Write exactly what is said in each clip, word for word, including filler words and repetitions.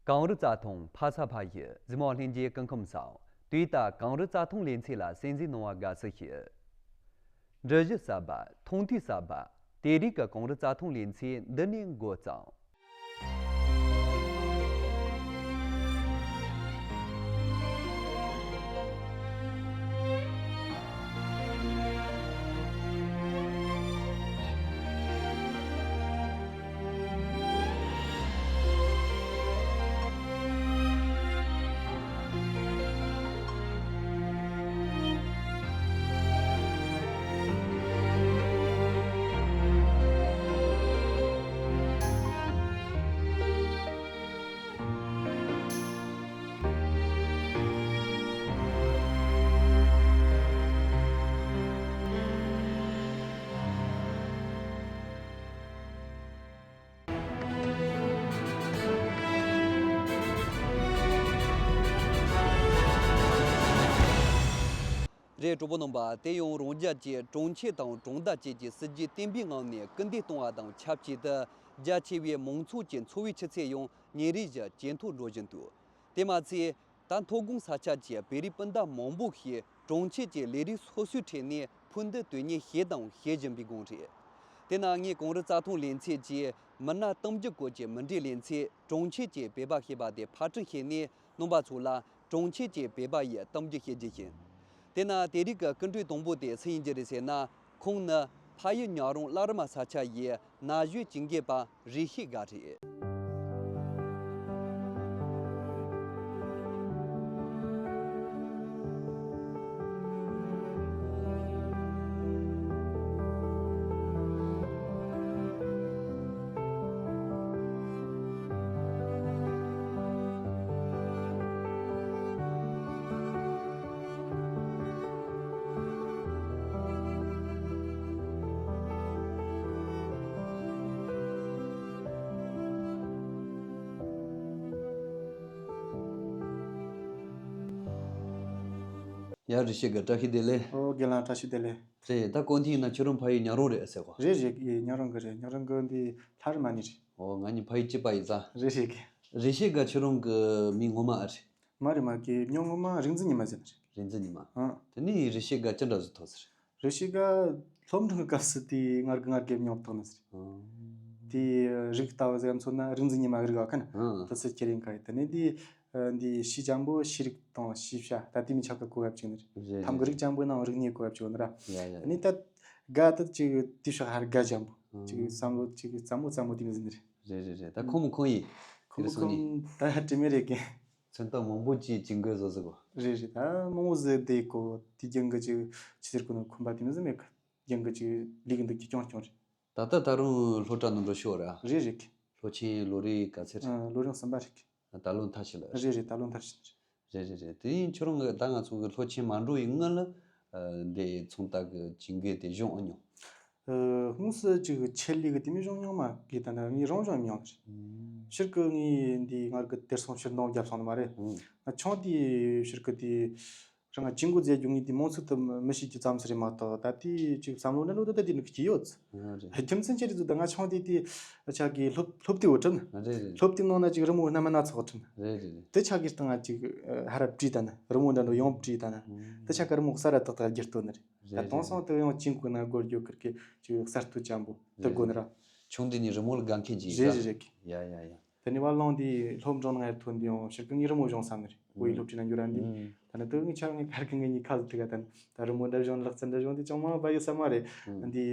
གངས་རི་རྩྭ་ཐང་ཕ་ས་ཕ་ཡུལ། གཟིགས་མོ་ལྷན་རྒྱས་སྐུ་ཁམས་བཟང་། དུས་ད་གངས་རི་རྩྭ་ཐང་ལེ་ཚན་ལ་གསན་གཟིགས་གནང་བར་དགའ་བསུ་ཞུ། འབྲི་གཞི་གསར་པ། མཐོང་ཐོས་གསར་པ། དེ་རིང་གི་གངས་རི་རྩྭ་ཐང་ལེ་ཚན་འདི་ནས་འགོ་བརྩམས། རེད། གྲོགས་པོ་རྣམ་པ། དེ་ཡང་རང་རྒྱལ་གྱི་གྲོང་ཁྱེར་དང་གྲོང་རྡལ་བཅས་ཀྱི་སྲིད་ཇུས་བརྟན་པོའི་ངང་ནས་སྐུལ་འདེད་གཏོང་བ་དང་ཆབས་ཅིག་ཏུ། རྒྱ་ཆེ་བའི་མང་ཚོགས་ཀྱི་འཚོ་བའི་ཆུ་ཚད་ཡང་ཉིན་རེ་བཞིན་ཇེ་མཐོར་འགྲོ་བཞིན་འདུག་དེ་མ་ཚད། ད་མཐོ་སྒང་ས་ཆ་གྱི་བོད་རིགས་སྤུན་ཟླ་མང་པོ་ཞིག་གྲོང་ཁྱེར་གྱི་ལས་རིགས་སོ་སོའི་ཁྲོད་ནས་ཕུགས་འདུན་དོན་གཉེར་བྱས་དང་བྱེད་བཞིན་པའི་སྒང་རེད། དེ་ན་ངས་གངས་རི་རྩྭ་ཐང་ལེ་ཚན་གྱི་མི་སྣ་གཏམ་རྒྱུད་སྐོར་གྱི་མུ་འབྲེལ་ལེ་ཚན་གྲོང་ཁྱེར་གྱི་བོད་པ་ཞེས་པ་དེ་ཕབ་སྒྲིག་བྱས་ནས་རྣམ་པ་ཚོ་ལ་གྲོང་ཁྱེར་གྱི་བོད་པ་ཡི་གཏམ་རྒྱུད་བཤད་རྒྱུ་ཡིན། དེ་ན་དེ་རིང་གི་སྐུ་མགྲོན་དང་པོ་དེ་སུ་ཡིན་རྒྱུ་རེད་ཟེར་ན། ཁོང་ནི་ཕ་ཡུལ་ཉག་རོང་གླང་རི་མ་ས་ཆ་ཡི་ན་གཞོན་ཇུས་འགོད་པ་རེ་ཤིག་དགའ་རེད། ཡ། རེ་ཤིག་གི་བཀྲ་ཤིས་བདེ་ལེགས། ཨོ། རྒན་ལགས་བཀྲ་ཤིས་བདེ་ལེགས། རེད། ད་གོ་ཐོས་ན་ཁྱོད་རང་ཕ་ཡུལ་ཉག་རོང་རེད་ཟེར་གོ། རེད་རེད། ཨེ། ཉག་རོང་གི་རེད། ཉག་རོང་གི་འདི་ལྷ་རི་མ་ནི་རེད། ཨོ། ང་གཉིས་ཕ་ཡུལ་གཅིག་པ་ཡིན་ཙང་། རེད་རེད། རེ་ཤིག་གི་ཁྱོད་རང་གི་མིང་ངོ་མ་ཨ་རེད། མ་རེད་མ་གི་མྱིང་ངོ་མ་རིག་འཛིན་ཉི་མ་ཟེར་ནི་རེད། རིག་འཛིན་ཉི་མ། ཨང་། དེ་ནས་རེ་ཤིག་ག་ཅི་འདྲ་ཟིག་ཐོག་ཟེར། རེ་ཤིག་ག་སློབ་འབྲིང་གི་སྐབས་སུ་དེ་ངར་གི་ངར་གི་མྱིང་ཐོག་ནི་ཟེར། ཨང་། དེ་རིགས་ལྟ་བུ་ཟེར་མཚོན་ན་རིག་འཛིན་ཉི་མ་རིག་ག་ཁན། ཨང་། དེ་སུ་ཁྱེར་ཡིན་ག་ཡི་དེ་ནས་དེ། ཨ། འདི་ཤི་ཅམ་པོ་ཤེས་རིག་དང་ཤེས་བྱ་ད་ལྟའི་མི་ཆགས་ཀྱི་གོ་བབ་ཅིག་ནི་རེད། རེད། ཐམ་གི་རེད། རིག་ཅམ་པོ་ནང་རིག་གནས་གོ་བབ་ཅིག་ནི་ར། ཡ་ཡ་ཡ། ནི་ད་དགའ་ད་ཅིག་དེ་ཤ་ཧར་དགའ་ཅམ་པོ་ཨང་། ཅིག་བསམ་བློ་ཅིག་རྩ་མོ་རྩ་མོ་དེ་མི་ཟིན་ནི་རེད། རེད་རེད་རེད། ད་ཁོ་མོ་ཁོང་ཡིན། ཁོ་མོ་ཁོང་ད་ཧ་དྲི་མི་རེད་གི། མཚོན་རྟགས་མང་པོ་ཅིག་ཅིག་འགོད་བཟོ་ཟིག་གོ། རེད་རེད། ད་མང་པོ་ཟིག་དེ་གོ་དེ་རྒྱང་གི་ཅིག་ཆི་ཟེར་གོ་ནི་ཁོམ་པ་དེ་མི་ཟིན་མེད་གི། རྒྱང་གི་ཅིག་ལུག་འདི་གི་ཀྱོང་ཀྱོང་རེད། ད་ལྟ་ད་རུང་སློབ་གྲྭ་ནང་འགྲོ་ཤོག་ར། རེད་རེད། སློབ་ཆེན་ལོ་རེ་ག་ཚད་རེད། ཨ། ལོ་རིམ་གསུམ་པ་རེད། ད་ལོ་མཐར་ཕྱིན་ལ། རེད་རེད། ད་ལོ་མཐར་ཕྱིན་རེད། རེད་རེད་རེད། དེ་ཡིན་ཁྱོད་རང་གི་ད་ང་ཚོ་གི་སློབ་ཆེན་མ་འགྲོ་བའི་སྔོན་ལ། ཨ། འདི་མཚོན་རྟགས་གི་ཇུས་འགོད་དེ་སྦྱོང་ཨེ་མྱོང་། ཨ། དངོས་སུ་ཅིག་ཆེད་ལས་གི་དེ་མི་སྦྱོང་མྱོང་མ་གི། ད་ནི་ངས་རང་སྦྱོང་མྱོང་རེད། ཕྱིར་གི་ངས་འདི་སྔར་གི་དེར་སོང་ཕྱིར་འདང་རྒྱབ་སོང་ནི་མ་རེད། ང་ཆུང་དུས་ཕྱིར་གི་དེ། རང་ང་ཇུས་འགོད་མཛད་རྒྱུ་ངས་དེ་མང་ཚོགས་དུ་མི་ཤེས་རྒྱུ་ཙམ་ཟིག་རེད་མ་གཏོགས། ད་ལྟའི་ཅིག་བསམ་བློ་འདྲ་འདྲ་ད་ལྟ་དེ་འདྲ་གི་ཡོད། ཨ། རེད། རྒྱུ་མཚན་ཅི་རེད་ཟེར་ད་ང་ཆུང་དུས་དེ་ཆ་གི་སློབ་སློབ་དེབ་བོ་ཁྲིད། རེད་རེད། སློབ་དེབ་ནང་ན་ཅིག་རི་མོ་སྣ་མིན་སྣ་ཚོགས་ཁྲིད། རེད་རེད་རེད། དེ་ཆ་གི་སྟེང་ང་ཅིག་ཧ་ར་བྲིས་ད་ན་རི་མོ་འདྲ་འདྲ་ཡང་བྲིས་ད་ན། ཨ། དེ་ཆ་གི་རི་མོ་གསར་ར་ཏག་ཏག་བསྒྱུར་བཏོན་ནི་རེད། རེད་ད་དེང་རེད། སང་དེ་ཡང་ཅིག་གོ་ན་སྒོར་རྒྱུ་ཁུར་གི་ཅིག་གསར་གཏོད་ཅན་པོ་དེ་རེད་དགོས་ནི་རེད། ར། ཆུང་དུས་ནས་རི་མོ་ལ་དགའ་མཁན་ཅིག་ཡིན་རེད་ད། རེད་རེད་རེད། ཡ་ཡ་ཡ། དེ་ནས་བ་ལང་དེ་སློབ་འབྲིང་ནང་ཡར་ཐོན་དུས་ཡང་ཕྱིར་གི་ངས་རི་མོ་སྦྱོང་བསམ་ནི་རེད། བོད་ཡིག་སློབ་ཁྲིད་ནང་འགྱུར་ར་འདི། ཨང་། ད་ནི་དེ་ངས་ཆ་ངས་ཁར་གི་ངས་ཉིད་ཁ་ལ་ཐུག་ག་ད་ནི་ད་རི་མོ་འདྲ་སྦྱོང་ལག་རྩལ་འདྲ་སྦྱོང་དེ་ཅང་མ་བ་ཡོད་ས་མ་རེད། ཨང་། འདི་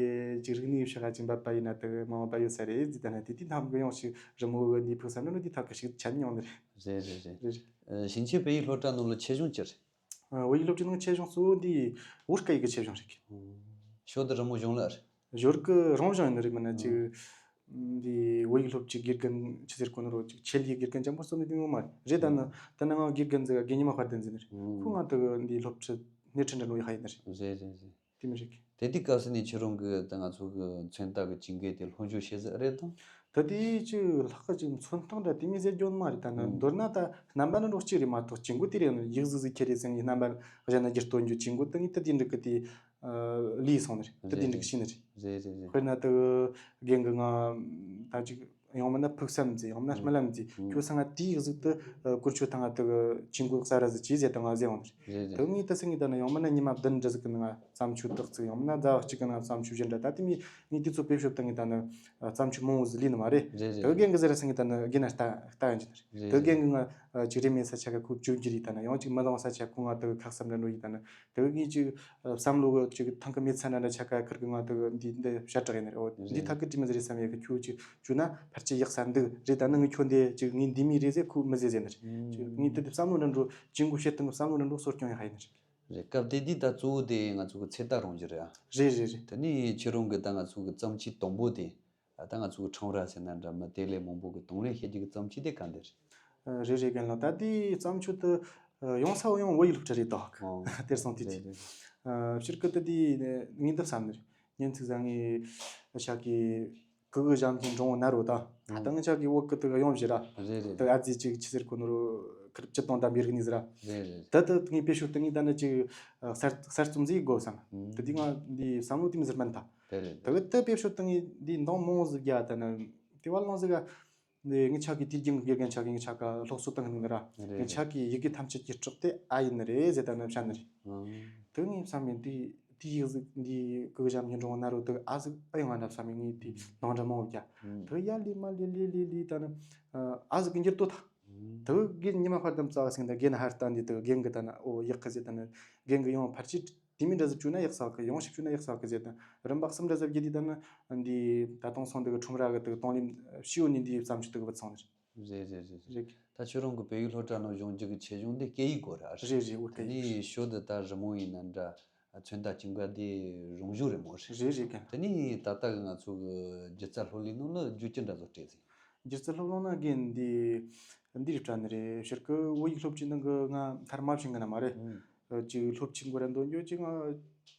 ཅིག་རིག་གནས་ཕྱི་ཁ་ཅིག་འབབ་པ་ཡིན་ན་དེ་མ་བ་ཡོད་ས་རེད་ཟེར། ད་ནི་དེ་དུས་ནམ་གི་ཡང་ཞིག་རི་མོ་འདི་ཕུག་བསམ་ནི་འདི་ཐག་གི་ཞིག་ཆད་མྱོང་ནི་རེད། རེད་རེད་རེད། རེད་རེད། ཨ། ཞིང་ཆེན་བོད་ཡིག་སློབ་གྲྭ་ནང་ལ་ཆེད་སྦྱོང་ཅི་རེད། ཨ། བོད་ཡིག་སློབ་ཁྲིད་ནང་ཆེད་སྦྱོང་གཙོ་བོ་འདི་བོད་སྐད་ཡིག་གི་ཆེད་སྦྱོང་རེད། ཨང་། ཞོར་དུ་རི་མོ་སྦྱོང་ལ་རེད། ཞོར་གི་རང་སྦྱོང་ཡིན་ནི་རེད། མིན་ན་ཅིག་ཨང་། འདི་བོད་ཡིག་སློབ་ཁྲིད་དགེ་རྒན་ཆི་ཟེར་གོ་ནི་རོ། ཅིག་ཆེད་ལས་དགེ་རྒན་ཅན་པོ་བཟོ་ནི་དེ་ངོ་མ་རེད། རེད་ད་ནི་ཨང་། ད་ནི་ང་དགེ་རྒན་ཟིག་དགེ་རྒན་ཉི་མ་དཔལ་ལྡན་ཟེར་ནི་རེད། ཨང་། ཁོ་ང་དུ་འདི་སློབ་ཁྲིད་སྣེ་ཁྲིད་འདྲ་ནོ་ཡ་ཧ་ཡིན་ནི་རེད། རེད་རེད་རེད། དེ་མི་རིགས། དེ་དུས་སྐབས་སུ་ནས་ཁྱེད་རང་གི་ད་ང་ཚོ་གི་མཚོན་རྟགས་ཀྱི་ཇུས་འགོད་དེ་སློབ་སྦྱོང་བྱེད་ཟིག་རེད་དང་། ད་དེ་ཅི་ལྷག་གི་ཅིག་མཚོན་རྟགས་འདྲ་དེ་མི་ཟེར་རྒྱུ་མ་རེད། ད་ནི་ཨང་། མདོར་ན་ད་རྣམ་པ་ནི་འགྲོ་གཅིག་རེད་མ་གཏོགས་ཇུས་འགོད་དེ་རེད། ཡིག་གཟུགས་ཟིག་ཁྱེར་རེ་ཟིན་ཡིན་རྣམ་པ་གཞན་ན་བསྒྱུར་གཏོང་རྒྱུ་ཇུས་འགོད་དེ་ངས་ད་དེ་འགྲིག་གི་དེ་ལས་སོང་ནི་རེད། ད་དེ་འགྲིག་ཤེས་ནི་རེད། རེད་རེད་རེད། དཔེར་ན་ད་རྒན་གི་ང་ད་ཅིག་ཡང་མིན་ན་ཕུགས་བསམ་མཛད། ཡང་མིན་ན་རྨི་ལམ་མཛད། ཁྱོད་སང་ང་དེའི་གཟུགས་དུ་ཨ་དཀོན་མཆོག་ཐང་ང་དུ་ཅིང་གོ་གསར་ར་ཟིག་ཅི་ཟེར་དང་ང་ཟེར་འོང་ནི་རེད། དུ་ངས་དུ་སང་ངས་ད་ནི་ཡང་མིན་ན་ཉི་མ་བདུན་འདྲ་ཟིག་གི་ནང་ང་བརྩམས་ཆོས་དག་ཅིག་ཡང་མིན་ན་ཟླ་བ་གཅིག་གི་ནང་ང་བརྩམས་ཆོས་བཞི་འདྲ། ད་དེ་མི་ངས་དུས་ཚོད་དཔེ་ཤོད་དང་ངས་ད་ནི་ཨ་བརྩམས་ཆོས་མང་བོ་ཟིག་ལས་ནི་མ་རེད། རེད་རེད། དུ་རྒན་གི་ཟེར་ར་སང་ངས་ད་ནི་རྒན་ན་ལྟ་ལྟ་ཡིན་གྱི་ནི་རེད། རེད་དུ་རྒན་གི་ང་ཨ་ཅིག་རེ་མེད་ས་ཆ་ག་ཁོ་བཅོས་རྒྱུ་རེད། ད་ནི་ཡང་ཅིག་མི་ལང་ས་ཆ་ཁོ་ང་དུ་ཁག་བསམ་ར་འགྲོ་ཡི་ད་ནི། དེ་གི་ངས་ཅིག་བསམ་བློ་གི་ཅིག་ཐང་གི་མེད་ཚ་ན་འདྲ་ཆ་ག་ཁིར་གི་ང་དེ་གི་འདི་འདི་ཞབས་དྲག་ཡིན་ནི་རེད། འོ་འདི་ཐག་གི་དྲི་མི་ཟེར་བསམ་ཡས་གི་ཁྱོད་ཅིག་བཅོས་ན་ཕལ་ཆེར་ཡག་ས་འདུག་རེད། ད་ནི་ངས་ཁྱོད་འདི་ཅིག་ངས་འདི་མི་རེད་ཟེར་ཁོ་མི་ཟེར་ཟེར་ནི་རེད། ཅིག་ངས་དེ་དེ་བསམ་བློ་འདྲ་འགྲོ་ཅིང་གོ་བཤད་སྟངས་གི་བསམ་བློ་འདྲ་འགྲོ་གསོ་སྐྱོང་ཡག་ཡིན་ནི་རེད། རེད། སྐབས་དེ་དུས་ད་གཙོ་བོ་དེ་ང་ཚོ་གི་ཚེ་ད་རུང་རྒྱུ་རེད་ཨ། རེད་རེད་རེད། དེ་ནས་ཁྱེད་རང་གི་ད་ང་ཚོ་གི་བརྩམས་ཆོས་དང་པོ་དེ། ད་ང་ཚོ་གི་ཁྲོམ་ར་ཟེར་ན་འདྲ་མི་དེ་ལས་མང་པོ་གི་དང་ལེན་བྱེད་རྒྱུ་གི་བརྩམས་ཆོས་དེ་ག་འདི་རེད། ཨ་རེད་རེད། རྒན་ལགས་ད་དེའི་བརྩམས་ཆོས་དེ་ཨ་ཡོང་ས་བོ་ཡང་བོད་ཡིག་སློབ་གྲྭ་རེད་དོ། ཨོ། དེར་སོང་དུས་རེད་ཀྱི་རེད། ཨ་སྤྱིར་སྐུ་དེ་དེ་ངས་འདི་བསམ་ནི་རེད། ཉིན་ཚིག་ཟ་ངས་ཤག་གི་གུ་གུ་ཞབས་མཁན་འབྲོང་བོ་ན་རོ་ད་ཨ་ད་ངས་ཤག་གི་བོད་སྐུ་དེ་ག་ཡོང་བཞི་ར། རེད་རེད། དེ་ཨ་ཙི་ཅིག་ཆི་ཟེར་གོ་ནོ་རོ་ཁིར་སྤྱི་སྟོང་དམ་པའི་རིག་གནས་ཟེར་ར། རེད་རེད། ད་དེ་ངས་དཔེ་ཤོད་དེ་ངས་ད་ནི་ཅིག་ཨ་གསར་གསར་རྩོམ་ཟིག་དགོས་བསམ། ཨུམ། དེ་དུས་ང་འདི་བསམ་བློ་དེ་མི་ཟེར་མིན་ད། དེ་རེད། དེ་གི་དེ་དཔེ་ཤོད་དེ་ངས་འདི་འདང་མང་ཟིག་རྒྱག་ད་ནི་དེ་བ་ལོང་ཟིག་ག་འདི་ངི་ཆ་གི་དུས་རྒྱུན་གི་དགེ་རྒན་ཆ་གི་ངི་ཆ་ག་སློབ་གསོ་བཏང་གི་འདུག་ན་ར། རེད་ངི་ཆ་གི་ཡི་གེ་ཐམས་ཅད་ཀྱི་སྲོག་དེ་ཨ་ཡིན་ནི་རེད་ཟེར་ད་ནི་བཤད་ནི་རེད། ཨང་། དེ་ངས་བསམ་མེད་འདི་དེ་ཡིག་གཟུགས་འདི་གི་གཞམ་ཉིན་འགྲོ་ན་རོ་དེ་ཨ་ཟིག་ཨ་ཡོང་ང་འདྲ་བསམ་མེད་ངས་དེ་ནང་འདྲ་མང་བོ་རྒྱ། ཨང་། དེ་ཡར་ལས་མར་ལས་ལས་ལས་ལས་ད་ནི་ཨ་ཟིག་གི་འགྱུར་ཏོ་ད། ཨང་། དེ་གི་ཉི་མ་ཕར་དམ་ཙག་ཟིན་ད་རྒན་ཧར་ལྟ་འདི་དེ་རྒན་གི་ད་ནི་ཨོ་ཡག་གི་ཟེར་ད་ནི་རྒན་གི་ཡོང་ཕར་ཆིད། དེ་མིན་འདྲ་ཟིག་བཅོས་ན་ཡག་ས་གི་ཡོང་ཞིབ་བཅོས་ན་ཡག་ས་གི་ཟེར་དང་རིམ་པ་གསུམ་འདྲ་ཟིག་བརྒྱུད་དེ་ད་ནི་འདི་ད་དུང་སོང་འདི་གི་ཁྲོམ་ར་གི་དེ་གི་གཏོང་ལེན་ཤི་ཡོ་ནི་འདི་བརྩམས་ཆོས་དེ་གི་བུད་སོང་ནི་རེད། རེད་རེད་རེད། རེད། ད་ཁྱོད་རང་གི་བལ་ཡུལ་སློབ་གྲྭ་ནང་སྦྱོང་རྒྱུ་གི་ཆེད་སྦྱོང་འདི་སྐད་ཡིག་དགོས་ར། རེད་རེད། འོ་དེ་སྐད་ཡིག་ནས་ཤོ་འདི་ད་རི་མོ་ཡིན་ན་འདྲ་ཚོན་མདའ་གྱིན་ག་འདི་རང་བཞིན་རེད་མོ་རེད། རེད་རེད་གན། དེ་ནས་ད་ལྟ་གི་ང་ཚོ་གི་སྒྱུ་རྩལ་སློབ་གླིང་ནང་ལ་རྒྱུ་ཅི་འདྲ་བཟོ་སྤྲད་ཟིན། སྒྱུ་རྩལ་སློབ་གླིང་ན་རྒན་འདི་འདི་རེད་དྲ་ནི་རེད། ཕྱིར་གི་བོད་ཡིག་སློབ་ཆེན་ནང་གི་ང་མཐར་མ་ཕྱིན་གི་ན་མ་རེད། ཨུམ། ཅིག་སློབ་ཆེན་སྐོར་ར་འདོན་རྒྱུ་ཅིག་ང་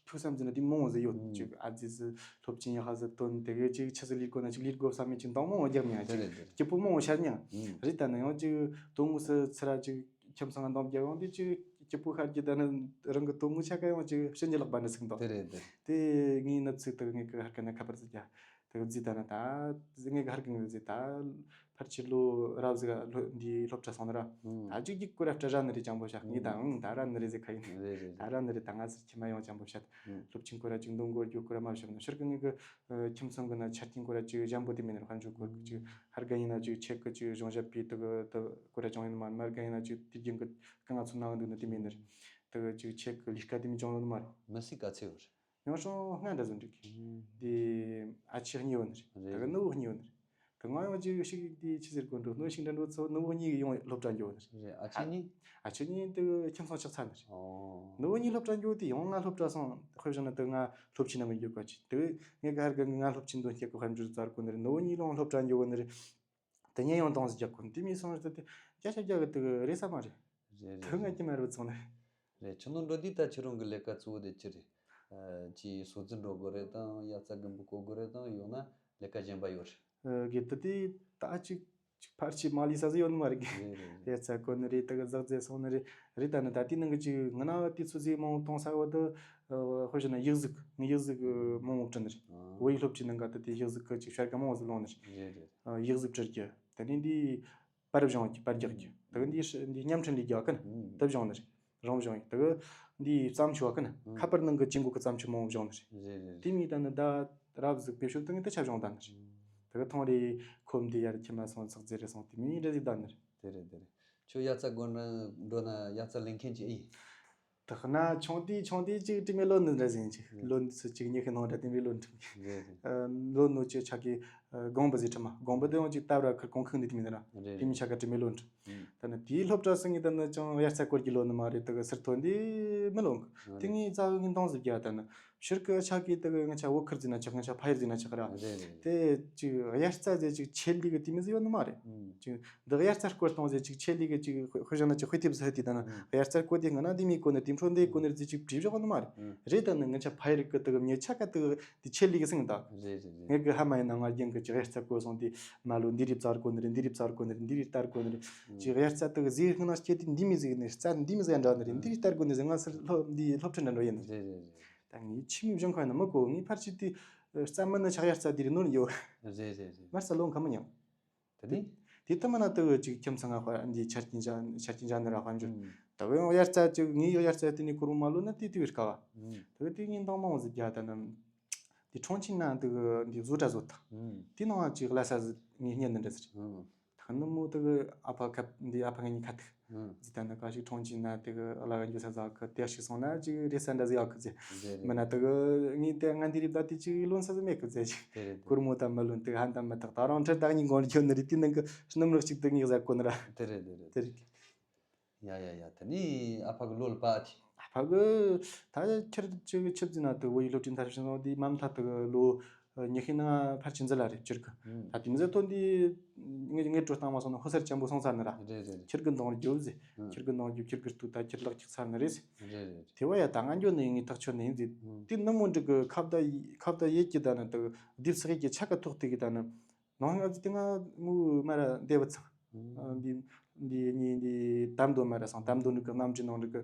ཐུགས་བསམ་ཟིན་ན་དེ་མང་བོ་ཟིག་ཡོད། ཨུམ། ཅིག་ཨ་ཙི་ཟིག་སློབ་ཆེན་ཡག་ཧ་ཟིག་ཐོན་དེ་གས་ཅིག་ཆི་ཟིག་ལས་དགོས་ན་ཅིག་ལས་དགོས་བསམ་མེད་ཅིག་འདང་མང་བོ་རྒྱག་མྱང་། དེ་ཅིག་རེད་དེ་རེད། སྐྱིད་པོ་མང་བོ་ཤར་མྱང་། ཨུམ། རེད་ད་ནི་ཡང་ཅིག་དོན་དངོས་སུ་ཚུར་ར་ཅིག་ཁྱིམ་ཚང་འདང་རྒྱག་ཡོང་དུས་ཅིག་སྐྱིད་པོ་ཤར་གྱི་ད་ནི་རང་གི་དོན་དངོས་ཆ་ག་ཡང་ཅིག་ཕྱིན་ཅི་ལོག་པ་འདྲ་ཟིག་འདུག་དེ་རེད་དེ། དེ་ངའི་ནུབ་ཚིག་དག་ངས་གི་ཧར་གི་ན་ཁ་པར་ཟིག་རྒྱག་དེ་གི་རྫི་ད་ན་ད་ངས་གི་ཧར་གི་ངས་རྫི་ད་ཕར་ཆེར་ལོ་རབ་ཟིག་ལོ་འདི་སློབ་གྲྭ་སོང་ན་ར། ཨང་། ད་ཅིག་ཅིག་ཀོ་ར་སྤྲ་ར་ནི་རེད་ཅང་པོ་ཤ་ངས་ད་ཨང་ད་ར་ནི་རེད་ཟེར་ཁ་ཡིན། རེད་རེད་ད་རེད། ར་ནི་རེད་ད་ང་ཟེར་ཁྱི་མ་ཡོང་ཅང་པོ་ཤ། ཨང་། སློབ་ཆེན་ཀོ་ར་ཅིག་འདོན་དགོས་རྒྱུ་ཀོ་ར་མ་བྱུང་ན་ཕྱིར་གི་ངས་གི་ཁྱིམ་ཚང་གི་ན་ཆ་རྐྱེན་ཀོ་ར་ཅིག་ཞན་པོ་དེ་མིན་ནི་དཔལ་འབྱོར་སྐོར་གི་ཅིག་ཧར་ག་ཡིན་ན་ཅིག་ཆེད་གི་ཅིག་གཞུང་ཞབས་པའི་དུ་གི་དུ་ཀོ་ར་ཅང་ཡིན་མ་མར་ག་ཡིན་ན་ཅིག་དུས་རྒྱུན་གི་གི་ང་ཚོ་ནང་འདུག་ནི་དེ་མིན་ནི་རེད། དུ་གི་ཅིག་ཆེད་གི་ལས་ཀ་དེ་མིན་ཅང་ཡོད་ནི་མ་རེད། མི་སྲིད་ག་ཚད་ཡོད་རེད། ཡང་སོང་སྔ་འདྲ་བཟོ་འགྲིག་གི། ཨུམ། དེ་ཨ་ཆེ་གཉིས་ཡོད་ནི་རེད། རེད། དེ་ག་ནུ་བོ་གཉིས་ཡོད་ནི་རེད། དེ་ང་ཡང་ཅིག་ཞིག་དེ་ཆི་ཟེར་དགོས་འགྲོ་ནུ་ཞིག་འདྲ་འགྲོ་ཚོ་ནུ་བོ་གཉིས་ཡོང་སློབ་གྲྭ་འགྱོ་ནི་རེད། རེད། ཨ་ཆེ་གཉིས། ཨ་ཆེ་གཉིས་དེ་ཁྱིམ་ཚང་ཆགས་ཚར་ནི་རེད། ཨོ། ནུ་བོ་གཉིས་སློབ་གྲྭ་འགྱོ་དེ་ཡང་ང་སློབ་གྲྭ་སོང་དཔེ་བཞག་ན་དེ་ང་སློབ་ཆེན་ནམ་འགྱོ་ག་ཅི་དེ་ངས་ག་ཧར་གི་ང་སློབ་ཆེན་འདོན་སྐྱེ་གི་དཔལ་འབྱོར་བཙལ་དགོས་ནི་རེད། ནུ་བོ་གཉིས་ལོང་སློབ་གྲྭ་འགྱོ་གི་ནི་རེད། དེ་ཉན་ཡང་དང་ཟིག་རྒྱག་གོ་དེ་མིན་སོང་ཟིག་དེ་རྒྱ་ཆ་རྒྱག་གི་དེ་རེད་ས་མ་རེད། རེད་དེ་ང་རྒྱུ་མ་རེད་ཚོང་ནི། རེད། ཁྱོད་ནོར་འགྲོ་དུས་ད་ཁྱོད་རང་གི་ལས་ཀ་གཙོ་བོ་དེ་ཅི་རེད། ཨ་ཅི་སོ་རྩིས་འགྲོ་དགོས་རེད་དང་དབྱར་རྩྭ་དགུན་འབུ་བརྐོ་དགོས་རེད་དང་ཡང་ན་ལས་ཀ་གཞན་པ་ཡོད་རེད། ཨ་གི་དེ་དེ་ད་ཅིག་ཅིག་ཕར་ཅིག་མ་ལུས་ས་ཟིག་ཡོད་ནི་མ་རེད་གི། རེད་རེད་རེད། དབྱར་རྩྭ་བརྐོ་ནི་རེད། དེ་གི་ཟག་རྫས་སོང་ནི་རེད། རེད་ད་ནི་ད་དེའི་ནང་གི་ཅིག་ང་ན་དུས་ཚོད་ཟིག་མང་བོ་གཏོང་ས་བོ་དེ་ཨ་དཔེ་བཞག་ན་ཡིག་གཟུགས་ངས་ཡིག་གཟུགས་མང་བོ་བྲིས་ནི་རེད། ཨ། བོད་ཡིག་སློབ་ཆེན་ནང་ག་དེ་དེ་ཡིག་གཟུགས་གི་ཅིག་བྱ་དགའ་མང་བོ་ཟིག་ལོངས་ནི་རེད། རེད་རེད། ཨ་ཡིག་གཟུགས་བྲི་རྒྱུ། དེ་ནས་འདི་པར་སྦྱོང་རྒྱུ། པར་རྒྱག་རྒྱུ། དེ་གི་འདི་ཧྲི་འདི་བརྙན་འཕྲིན་ལས་རྒྱག་གི་ནི། ཨུམ། དེ་སྦྱོང་ནི་རེད། རང་སྦྱོང་ཡིན། དེ་གི་འདི་བརྩམས་ཆོས་གི་ནི། ཨུམ། ཁ་པར་ནང་གི་ཅིང་གོ་གི་བརྩམས་ཆོས་མང་བོ་སྦྱོང་ནི་རེད། རེད་རེད། དེ་མིན་ད་ནི་ད་རབ་ཟིག་པེ་ཤོད་དེ་ངས་དེ་ཆ་སྦྱོང་ད་ནི་རེད། ཨུམ། དེ་གི་ཐོང་རེ་ཁོམ་དེ་ཡར་ཁྱིམ་ལ་སོང་ཚག་རྫས་རེ་སོང་དེ་མིན་འདྲ་ཟིག་ད་ནི་རེད། དེ་རེད་དེ་རེད། ཁྱོད་དབྱར་རྩྭ་དགོན་ན་འགྲོ་ན་དབྱར་རྩྭ་ལེན་མཁན་ཅིག་ཨེ་ཡིན། དག་ན་ཆུང་དུས་ཆུང་དུས་ཅིག་དྲི་མེད་ལོ་ནི་འདྲ་ཟིན་ཅིག་ལོ་ནི་ཚོད་ཅིག་ཉི་ཤུ་ནང་འདྲ་དེ་མི་ལོ་འཁྲིམ་གི། རེད་རེད། ལོ་ནོ་ཅི་ཆ་གི་དགོན་པ་ཟིག་ཁྲིམ་མ་དགོན་པ་དེ་ཡང་ཅིག་ལྟ་བ་ཁར་གོང་ཁུག་འདི་དེ་མི་འདྲ། རེད་དེ་མི་རེད། ཆ་ག་དྲི་མེད་ལོ་འཁྲིམ། ཨུམ། ད་ནི་དེའི་སློབ་གྲྭ་སོང་ངས་ད་ནི་ཅང་དབྱར་རྩྭ་བརྐོ་རྒྱུ་ལོ་ནི་མ་རེད། དེ་གི་ཟུར་ཐོན་འདི་མི་ལོ་འགི། ཨ་དེ་རེད། ངས་རྩ་བའི་ངས་འདང་ཟིག་རྒྱག་ད་ནི་ཕྱིར་གི་ཆ་གི་དེ་གི་ང་ཆ་བོད་ཁུལ་ཟིག་ན་ཆགས། ང་ཆ་ཕ་ཡུལ་ཟིག་ན་ཆགས་ར། རེད་རེད། དེ་ཅིག་དབྱར་རྩྭ་ཟེར་ཅིག་ཆེད་ལས་གི་དེ་མི་ཟིག་ཡོད་ནི་མ་རེད། ཨུམ། ཅིག་འདི་དབྱར་རྩྭ་བརྐོ་གཏོང་ཟེར་ཅིག་ཆེད་ལས་གི་ཅིག་དཔེ་བཞག་ན་ཅིག་དཔེ་དེབ་ཟིག་ཧི་དེ་ད་ནི་ཨུམ། དབྱར་རྩྭ་བརྐོ་དེ་ང་ན་འདི་མི་གོ་ནི་དེ་འཕྲོ་འདི་གོ་ནི་རེད་ཟེར་ཅིག་བྲིས་བཞག་ནི་མ་རེད། ཨུམ། རེད་ད་ནི་ང་ཆ་ཕ་ཡུལ་གི་དེ་གི་མྱི་ཆ་ག་དེ་གི་དེ་ཆེད་ལས་གི་སེང་ད། རེད་རེད་རེད། ངས་གི་ཧ་མ་ཡིན་ན་ང་རྒྱན་གི་ཅིག་དབྱར་རྩྭ་བརྐོ་སོང་དེ་མ་ལོ་འདི་རིགས་བཙལ་གོ་ནི་རེད། འདི་རིགས་བཙལ་གོ་ནི་རེད། འདི་རིགས་བལྟ་གོ་ནི་རེད། ཨུམ། ཅིག་དབྱར་རྩྭ་དེ་གི་ཟས་ཧི་ན་སྐྱེ་དེ་འདི་མི་ཟིག་ནི་རྩྭ་འདི་མི་ཟིག་འདྲ་ནི་རེད། འདི་རིགས་བལྟ་གོ་ནི་ཟིག་ང་སི་སློབ་འདི་སློབ་ཁྲིད་འདྲ་འགྲོ་ཡིན་ནི་རེད། རེད་རེད་རེད། ད་ངས་ཆི་མི་སྦྱོང་ཁ་ཡིན་ན་མི་གོ་ངས་ཕར་ཕྱི་དེ་རྩྭ་མི་ནི་ཆག་དབྱར་རྩྭ་དེ་རེད་ནོར་ཡོད། རེད་རེད་རེད། མར་ས་ལོ་ཁ་མི་ཉམས། དེ་དེ་ལྟ་མིན་ན་དེ་གི་ཅིག་ཁྱིམ་ཚང་ང་འདི་ཆ་རྐྱེན་ཅན་ཆ་རྐྱེན་ཅན་ནི་ར་དཔལ་འབྱོར། ཨུམ། དེ་གི་ཡང་དབྱར་རྩྭ་ཅིག་ངའི་དབྱར་རྩྭ་དེ་ནས་གོར་མོ་མ་ལོན་ན་དེ་དེ་བས་དཀའ་བ། ཨུམ། དེ་གི་དེ་ངའི་འདང་མང་བོ་ཟིག་རྒྱག་ད་ནི། དེ་ཁྲོང་ཆིན་ན་དེ་གི་འདི་བཟོ་གྲྭ་བཟོ་ད། ཨུམ། དེ་ནང་ང་ཅིག་ལྷ་ས་ཟིག་ངའི་གཉེན་ནི་འདྲ་ཟིག། ཨུམ། ད་ནི་མོ་དེ་གི་ཨ་ཕ་ཁ་འདི་ཨ་ཕ་ངེད་གཉིས་ཁ་ཐུག་ཨུམ། ཟིག་ད་ནི་ག་ཞིག་ཁྲོང་ཆིན་ན་དེ་གི་ཨ་ལ་ག་འགྱོ་ས་ཟ་གི་དེ་ཞིག་སོང་ན་ཅིག་རེད་ས་འདྲ་ཟིག་ཡག་གི་ཟེ། རེད་རེད། མིན་ན་དེ་གི་ངའི་དེ་ང་འདི་རིབ་ད་དེ་ཅིག་ལོན་ས་ཟིག་མེད་གི་ཟེ་ཅིག། རེད་རེད། གོར་མོ་ད་མ་ལོན་དེ་གི་ཧན་ད་མི་ཐག་ད་རང་ཁྲིད་ད་གཉིས་འགོར་འགྱོ་ནི་རེད། དེ་ནང་གི་སྣུམ་རག་ཅིག་དེ་ངས་ཟ་གོ་ནི་ར། དེ་རེད་དེ་རེད། དེ་རེད། ཡ་ཡ་ཡ། དེ་ནས་ཨ་ཕ་གི་ལོ་ལ་པ་ཨ་ཐི། ཨ་ཕ་གི་ད་ཁྱེར་ཅིག་ཆིབས་ཟིན་ན་དུ་བོད་ཡིག་སློབ་གྲྭའི་མཐར་ཕྱིན་སོང་དུས་མ་མཐའ་དུ་གི་ལོ་ཉི་ཤུའི་ནང་ཕལ་ཆེར་འཛིན་ལ་རེད་ཁྱེར་གི། ཨུམ། ད་དེ་མི་ཟེར་ཐོན་དུས་ངས་ངས་སྤྲོ་བཏང་མ་སོང་ན་ཧོ་སར་ཅན་པོ་སོང་ཚར་ནི་ར། རེད་རེད་རེད། ཁྱེར་གི་འདང་རྒྱོབ་ཟེ། ཨུམ། ཁྱེར་གི་འདང་རྒྱོབ། ཁྱེར་གི་སྟུག་ད་ཁྱེར་ལག་ཅིག་ཚར་ནི་རེད་ཟེ། རེད་རེད། དེ་བ་ཡ་ད་ང་འགྱོ་ནི་ཡིན་ངས་ཐག་ཆོད་ནི་ཡིན་ཟེ། ཨུམ། དེ་ནི་མོ་འགྲིག་གི་ཁ་བརྡ་ཁ་བརྡ་ཡེད་ཀྱི་ད་ནི་དུ་རྡིབ་སག་ཡེད་ཀྱི་ཆ་ག་ཐོག་དེ་གི་ད་ནི། ནང་ང་ཚོ་དེ་སྔ་མོའི་མ་ར་འདེབས་ཚང་། ཨུམ། ཨ། འདི་འདི་གཉིས་འདི་དམ་དོན་མ་ར་སང་དམ་དོན་རིག་གི་གནམ་གྲུ་ནང་རིག་གི་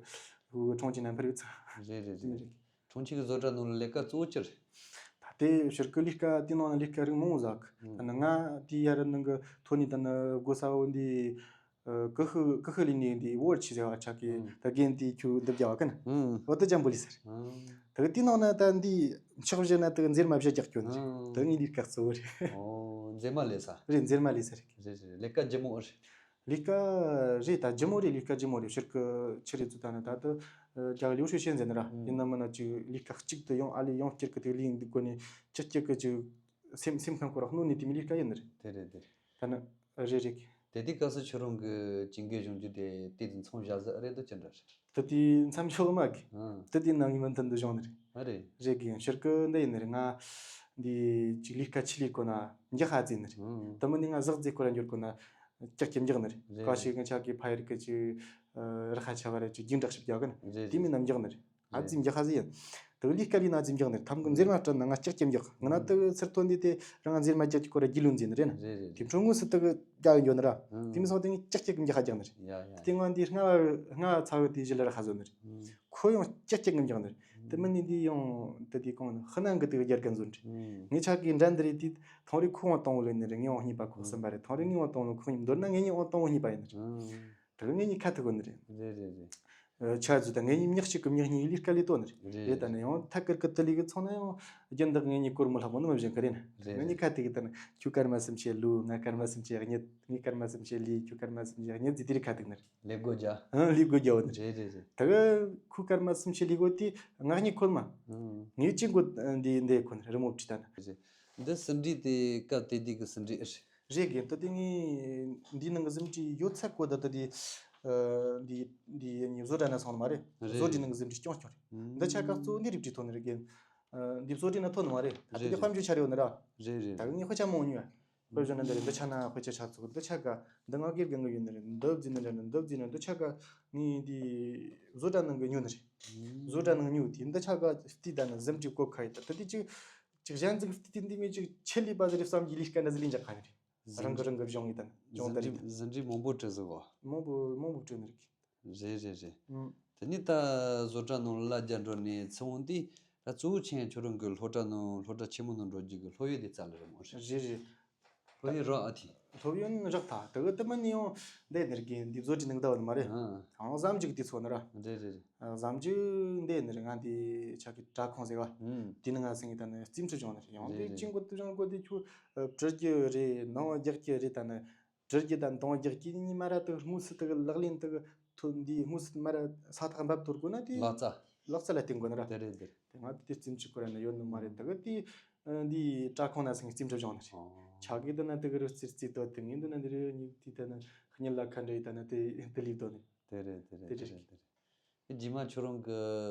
ཁྲོང་ཆེན་ནང་འཕུར་ཚང་། རེད་རེད་རེད། ཁྲོང་ཆེན་གི་བཟོ་གྲྭ་ནང་ལ་ལས་ཀ་གཙོ་བོ་ཅི་རེད། ད་ལྟའི་ཕྱིར་གི་ལས་ཀ་དེ་ནང་ལ་ལས་ཀ་རིགས་མང་བོ་ཟག་གི། ཨུམ། ད་ནི་ང་དེའི་ཡ་ར་ནང་གི་ཐོན་ནས་ད་ནི་སྒོ་ས་བོ་འདི། ཨ། ཀི་ཤུ་ཀི་ཤུ་ལི་ནི་འདི་ཝར་ཆི་ཟེར་བ་ཆག་གི། ཨུམ། ད་རྒན་དེ་ཁྱོད་འདི་རྒྱག་ག་ན། ཨུམ། འོ་ད་ཅམ་པོ་ལི་ཟེར། ཨུམ། ད་གི་དེ་ནང་ན་ད་འདི་ཕྱག་བཞི་ན་ད་གི་མཛེར་མ་བཞི་རྒྱག་རྒྱུ་ནི་རེད། ཨུམ། ད་ངའི་ལས་ཀ་གཙོ་བོ་རེད། ཨོ། མཛེར་མ་ལས་ས། རེད། མཛེར་མ་ལས་ས་རེད། རེད་རེད། ལས་ཀ་ལྗིད་མོ་རེད། ལས་ཀ་རེད། ད་ལྗིད་མོ་རེད། ལས་ཀ་ལྗིད་མོ་རེད། ཕྱིར་གི་ཆི་རེད་ཚོ་ད་ནི་ད་ད་རྒྱ་གི་ལིའུ་ཧྲི་ཤན་ཟེར་ནི་ར། ཨུམ། ཡིན་ན་མིན་ན་ཅིག་ལས་ཀ་གཅིག་ཏུ་ཡང་ཨ་ལས་ཡང་བསྐྱར་གི་དེ་ལས་འདི་གོ་ནས་ཅི་སྐྱིད་གི་ཅིག་སེམས་སེམས་ཁམས་ཁོ་ར་གནོད་ནས་དེ་མི་ལས་ཀ་ཡིན་ནི་རེད། དེ་རེད་དེ་རེད། ད་ནི་རེད་རེད། དེ་དུས་སྐབས་སུ་ཁྱོད་རང་གི་ཅིང་གེ་གཞུང་རྒྱུ་དེ་དེ་དུས་མཚམས་བཞག་ཟིག་རེད་འདུག་ཅི་འདྲ་རེད། དེ་དུས་མཚམས་འཇོག་མ་གི། ཨང་། དེ་དུས་ནང་གི་མུ་མཐུད་དུ་བྱུང་ནི་རེད། ཨ་རེད། རེད་གི། ཕྱིར་གི་འདི་ཡིན་ནི་རེད། ང་འདི་ཅིག་ལས་ཀ་ཆི་ལས་གོ་ན་འགྱག་ཧ་ཙི་ནི་རེད། ཨང་། དེ་མིན་ནི་ང་ཟག་རྫི་ཁོ་ར་འགྱུར་གོ་ན་ཀྱག་ཀྱག་འགྱག་ནི་རེད། རེད་ག་ཞིག་རེད། ང་ཆ་གི་ཕ་ཡར་གི་ཅིག་ཨ། ར་ཁ་ཆ་བ་རེད། ཅིག་རྒྱུན་བསྒྲགས་ཞིབ་རྒྱག་གི་ནི། རེད་དེ་མིན་རེད། ན་འགྱག་ནི་རེད། ཨ་ཙི་འགྱག་ཧ་ཟི་ཡིན། དེ་ལས་ཀ་ལས་ན་ཨ་ཙི་འགྱག་ནི་རེད། ཐམ་གི་མཛེར་མ་སྤྲད་ན་ང་ཀྱག་ཀྱག་འགྱག་ང་ན་དེ་ཚུར་ཐོན་དུས་དེ་རང་མཛེར་མ་ཀྱག་ཀྱག་ཁོ་ར་རྒྱུས་ལོན་ཟིན་ནི་རེད་ན། རེད་རེད། དེ་འཕྲོ་དངོས་སུ་དེ་གི་རྒྱག་གི་འགྱོ་ནི་ར། ཨང་། དེ་མི་སོང་དེ་ངས་ཀྱག་ཀྱག་འགྱག་ཧ་རྒྱག་ནི་རེད། ཡ་ཡ། དེ་ང་འདི་སྔ་བ་སྔ་བ་ཚ་བོ་དེ་གཞི་ལ་ར་ཧ་བཟོ་ནི་རེད། ཨང་། ཁོ་ཡང་ཀྱག་ཀྱག་འགྱག་ནི་རེད། ཨང་། དེ་མིན་ནི་འདི་ཡང་དེ་དེ་གོང་ནི་ཧི་ནང་གི་དེ་གི་རྒྱ་རྒན་བཟོ་ནི་རེད། ཨང་། ངས་ཆ་གི་འདྲ་འདི་རེད། དེ་ཐོང་རེ་ཁོ་ཡང་གཏོང་བོ་ལེན་ནི་རེད། ངས་ཡང་གཉིས་པ་ཁོ་གསུམ་པ་རེད། ཐོང་རེ་ངས་ཡང་གཏོང་ལོ་ཁོ་གཉིས། མདོར་ན་ངེད་གཉིས་ཡང་གཏོང་བོ་གཉིས་པ་ཡིན་ནི་རེད། ཨང་། དེ་གི་ངེད་གཉིས་ཁ་ཐུག་གོ་ནི་རེད། རེད་རེད་རེད། ཨ། ཆ་ཚོད་ད་ངེད་གཉིས་མྱག་གཅིག་གི་མྱག་གཉིས་ལས་ཀ་ལས་ཏོ་ནི་རེད། རེད་རེད། ད་ནི་ཡང་ཐད་ཀར་གི་དེ་ལས་གི་ཚོང་ན་ཡང་རྒྱུན་དག་ངེད་གཉིས་སྐོར་མི་ལྷག་པོ་ནི་མི་བཞིན་གི་རེད་ན། རེད་ངེད་གཉིས་རེད། ཁ་ཐུག་གི་ད་ནི་ཁྱོད་སྐར་མ་སུམ་ཅུ་ལུས། ང་སྐར་མ་སུམ་ཅུ་གཉིད། ངས་སྐར་མ་སུམ་ཅུ་ལུས། ཁྱོད་སྐར་མ་སུམ་ཅུ་གཉིད་ཟེར་དེ་རིགས་ཁ་ཐུག་ནི་རེད། ལས་སྒོ་རྒྱག་ཨང་། ལས་སྒོ་རྒྱག་ནི་རེད། རེད་རེད་རེད། ད་གི་ཁོའི་སྐར་མ་སུམ་ཅུ་ལུས་གོ་དེ་ང་གཉིས་ཁོལ་མ། ཨང་། ངས་ཅི་གོ་འདི་འདི་ཁོ་ནི་རི་མོ་བྲིས་ད་ནི། རེད། འདི་ཟིན་བྲིས་དེ་སྐབས་དེ་དུས་ཀྱི་ཟིན་བྲིས་ཨེ་རེད། རེད་གི། ད་དེ་ངས་འདིའི་ནང་གི་ཟིན་བྲིས་ཡོད་ཚད་གོ་ད་ད་དེ། ཨ། འདི་འདི་ནི་བཟོ་གྲྭ་ན་སོང་ནི་མ་རེད། རེད། བཟོ་གྲྭའི་ནང་གི་ཟིན་བྲིས་རྐྱང་རྐྱང་རེད། ཨང་། འདི་ཆ་ག་གཙོ་བོ་འདི་རིགས་བྲིས་ཐོན་ནི་རེད་གི། ཨ། འདི་བཟོ་གྲྭའི་ནང་ཐོན་ནི་མ་རེད། ད་རེད་དེ་རེད། དཔལ་འབྱོར་ཆ་རེ་ཡོད་ནི་ར། རེད་རེད། ད་གི་ངས་དཔེ་ཆ་མང་ཉོས། དཔེ་བཞག་ན་འདི་རེད། འདི་ཆ་ན་དཔེ་ཆ་ཆ་ཚུགས། འདི་ཆ་ག་འདི་ང་སྒེར་གི་ངོ་ཡོད་ནི་རེད། འདི་བརྫིས་ནི་འདྲ་ནི་འདི་བརྫིས་ནི། འདི་ཆ་ག་ངས་འདི་བཟོ་གྲྭ་ནང་གི་ཉོས་ནི་རེད། ཨང་། བཟོ་གྲྭ་ནང་ཉོས་དེ་འདི་ཆ་ག་བལྟས་ད་ནི་ཟིན་བྲིས་བཀོད་ཁ་ཡོད། ད་ད་དེ་ཅིག་ཅིག་གཞན་ཟིག་བལྟས་དེ་འདི་མི་ཅིག་ཆེད་ལས་པ་ཟིག་རེད་བསམ་གྱི་ལས་ཀ་འདྲ་ཟིག་ལས་འཇགས་ཁ་ནི་རེད། ཟིན་རང་གི་རང་གི་སྦྱོང་ཡིན་ད་ནི་སྦྱོང་ད་རེད། ཟིན་བྲིས་མང་པོ་བྲིས་ཟིག་གོ། མང་པོ་མང་པོ་བྲིས་ནི་རེད། རེད་རེད་རེད། ཨང་། དེ་ནས་ད་བཟོ་གྲྭ་ནང་ལ་རྒྱ་འགྲོ་ནས་ཚེ་དབང་དེ་ད་གཙོ་བོ་ཆེན་ཁྱོད་རང་གི་སློབ་གྲྭ་ནང་སློབ་གྲྭ་ཆེན་མོ་ནང་འགྲོ་རྒྱུ་གི་སློབ་ཡོན་དེ་རྩ་ལ་རེད་མོ་རེད། རེད་རེད། སློབ་ཡོན་རག་ཨ་ཐི། སློབ་ཡོན་རག་ཐ་དེ་གི་དེ་མིན་ནི་ཡང་འདི་ནི་རྒན་འདི་བཟོ་གྲྭའི་ནང་ད་བ་ནི་མ་རེད། ཨང་། ཨང་བཟའ་མཇུག་དེ་ཚོ་ནི་ར། རེད་རེད་རེད། ཨ། བཟའ་མཇུག་འདི་ནི་རེད། ང་འདི་ཆ་གི་དྲ་ཁང་ཟེར་བ། ཨང་། དེ་ནི་ང་སེང་གི་ད་ནི་རྩིས་འཕྲུལ་སྦྱོང་ནི་རེད། ཡང་རེད་འདི་རེད། ཅིང་གོ་དུ་རང་གོ་དེ་ཁྱོད་བྲི་རྒྱུ་རེད། ནང་རྒྱག་རྒྱུ་རེད། ད་ནི་བྲི་རྒྱུ་དང་འདང་རྒྱག་རྒྱུ་གཉིས་མ་ར་དེ་དངོས་སུ་དེ་གི་ལག་ལེན་དེ་གི་ཐོན་འདི་དངོས་སུ་མ་ར་ས་ཐག་འབབ་ཐོར་དགོས་ན་དེ་ལག་རྩལ། ལག་རྩལ་ལ་བརྟེན་དགོས་ནི་ར། དེ་རེད་དེ་རེད། དེ་ང་དེ་རྩིས་འཕྲུལ་ཁོ་ར་ནི་ཡོད་ནི་མ་རེད། དེ་གི་དེ་འདི་དྲ་ཁང་ན་སེང་རྩིས་འཕྲུལ་སྦྱོང་ནི་རེད། ཨོ། ཆ་གི་དེ་ན་དེ་གི་རུ་རྩིས་རྩིས་དོ་དེ་ངས་འདི་ན་འདི་རུ་ཉིག་དེ་ད་ནི་གཉིད་ལ་ཁ་འདྲ་ཡི་ད་ནི་དེ་དེ་ལིབ་དོ་ནི། དེ་རེད་དེ་རེད། དེ་དེ་རེད། རེད་དེ་རེད། རྗེས་མ་ཁྱོད་རང་གི་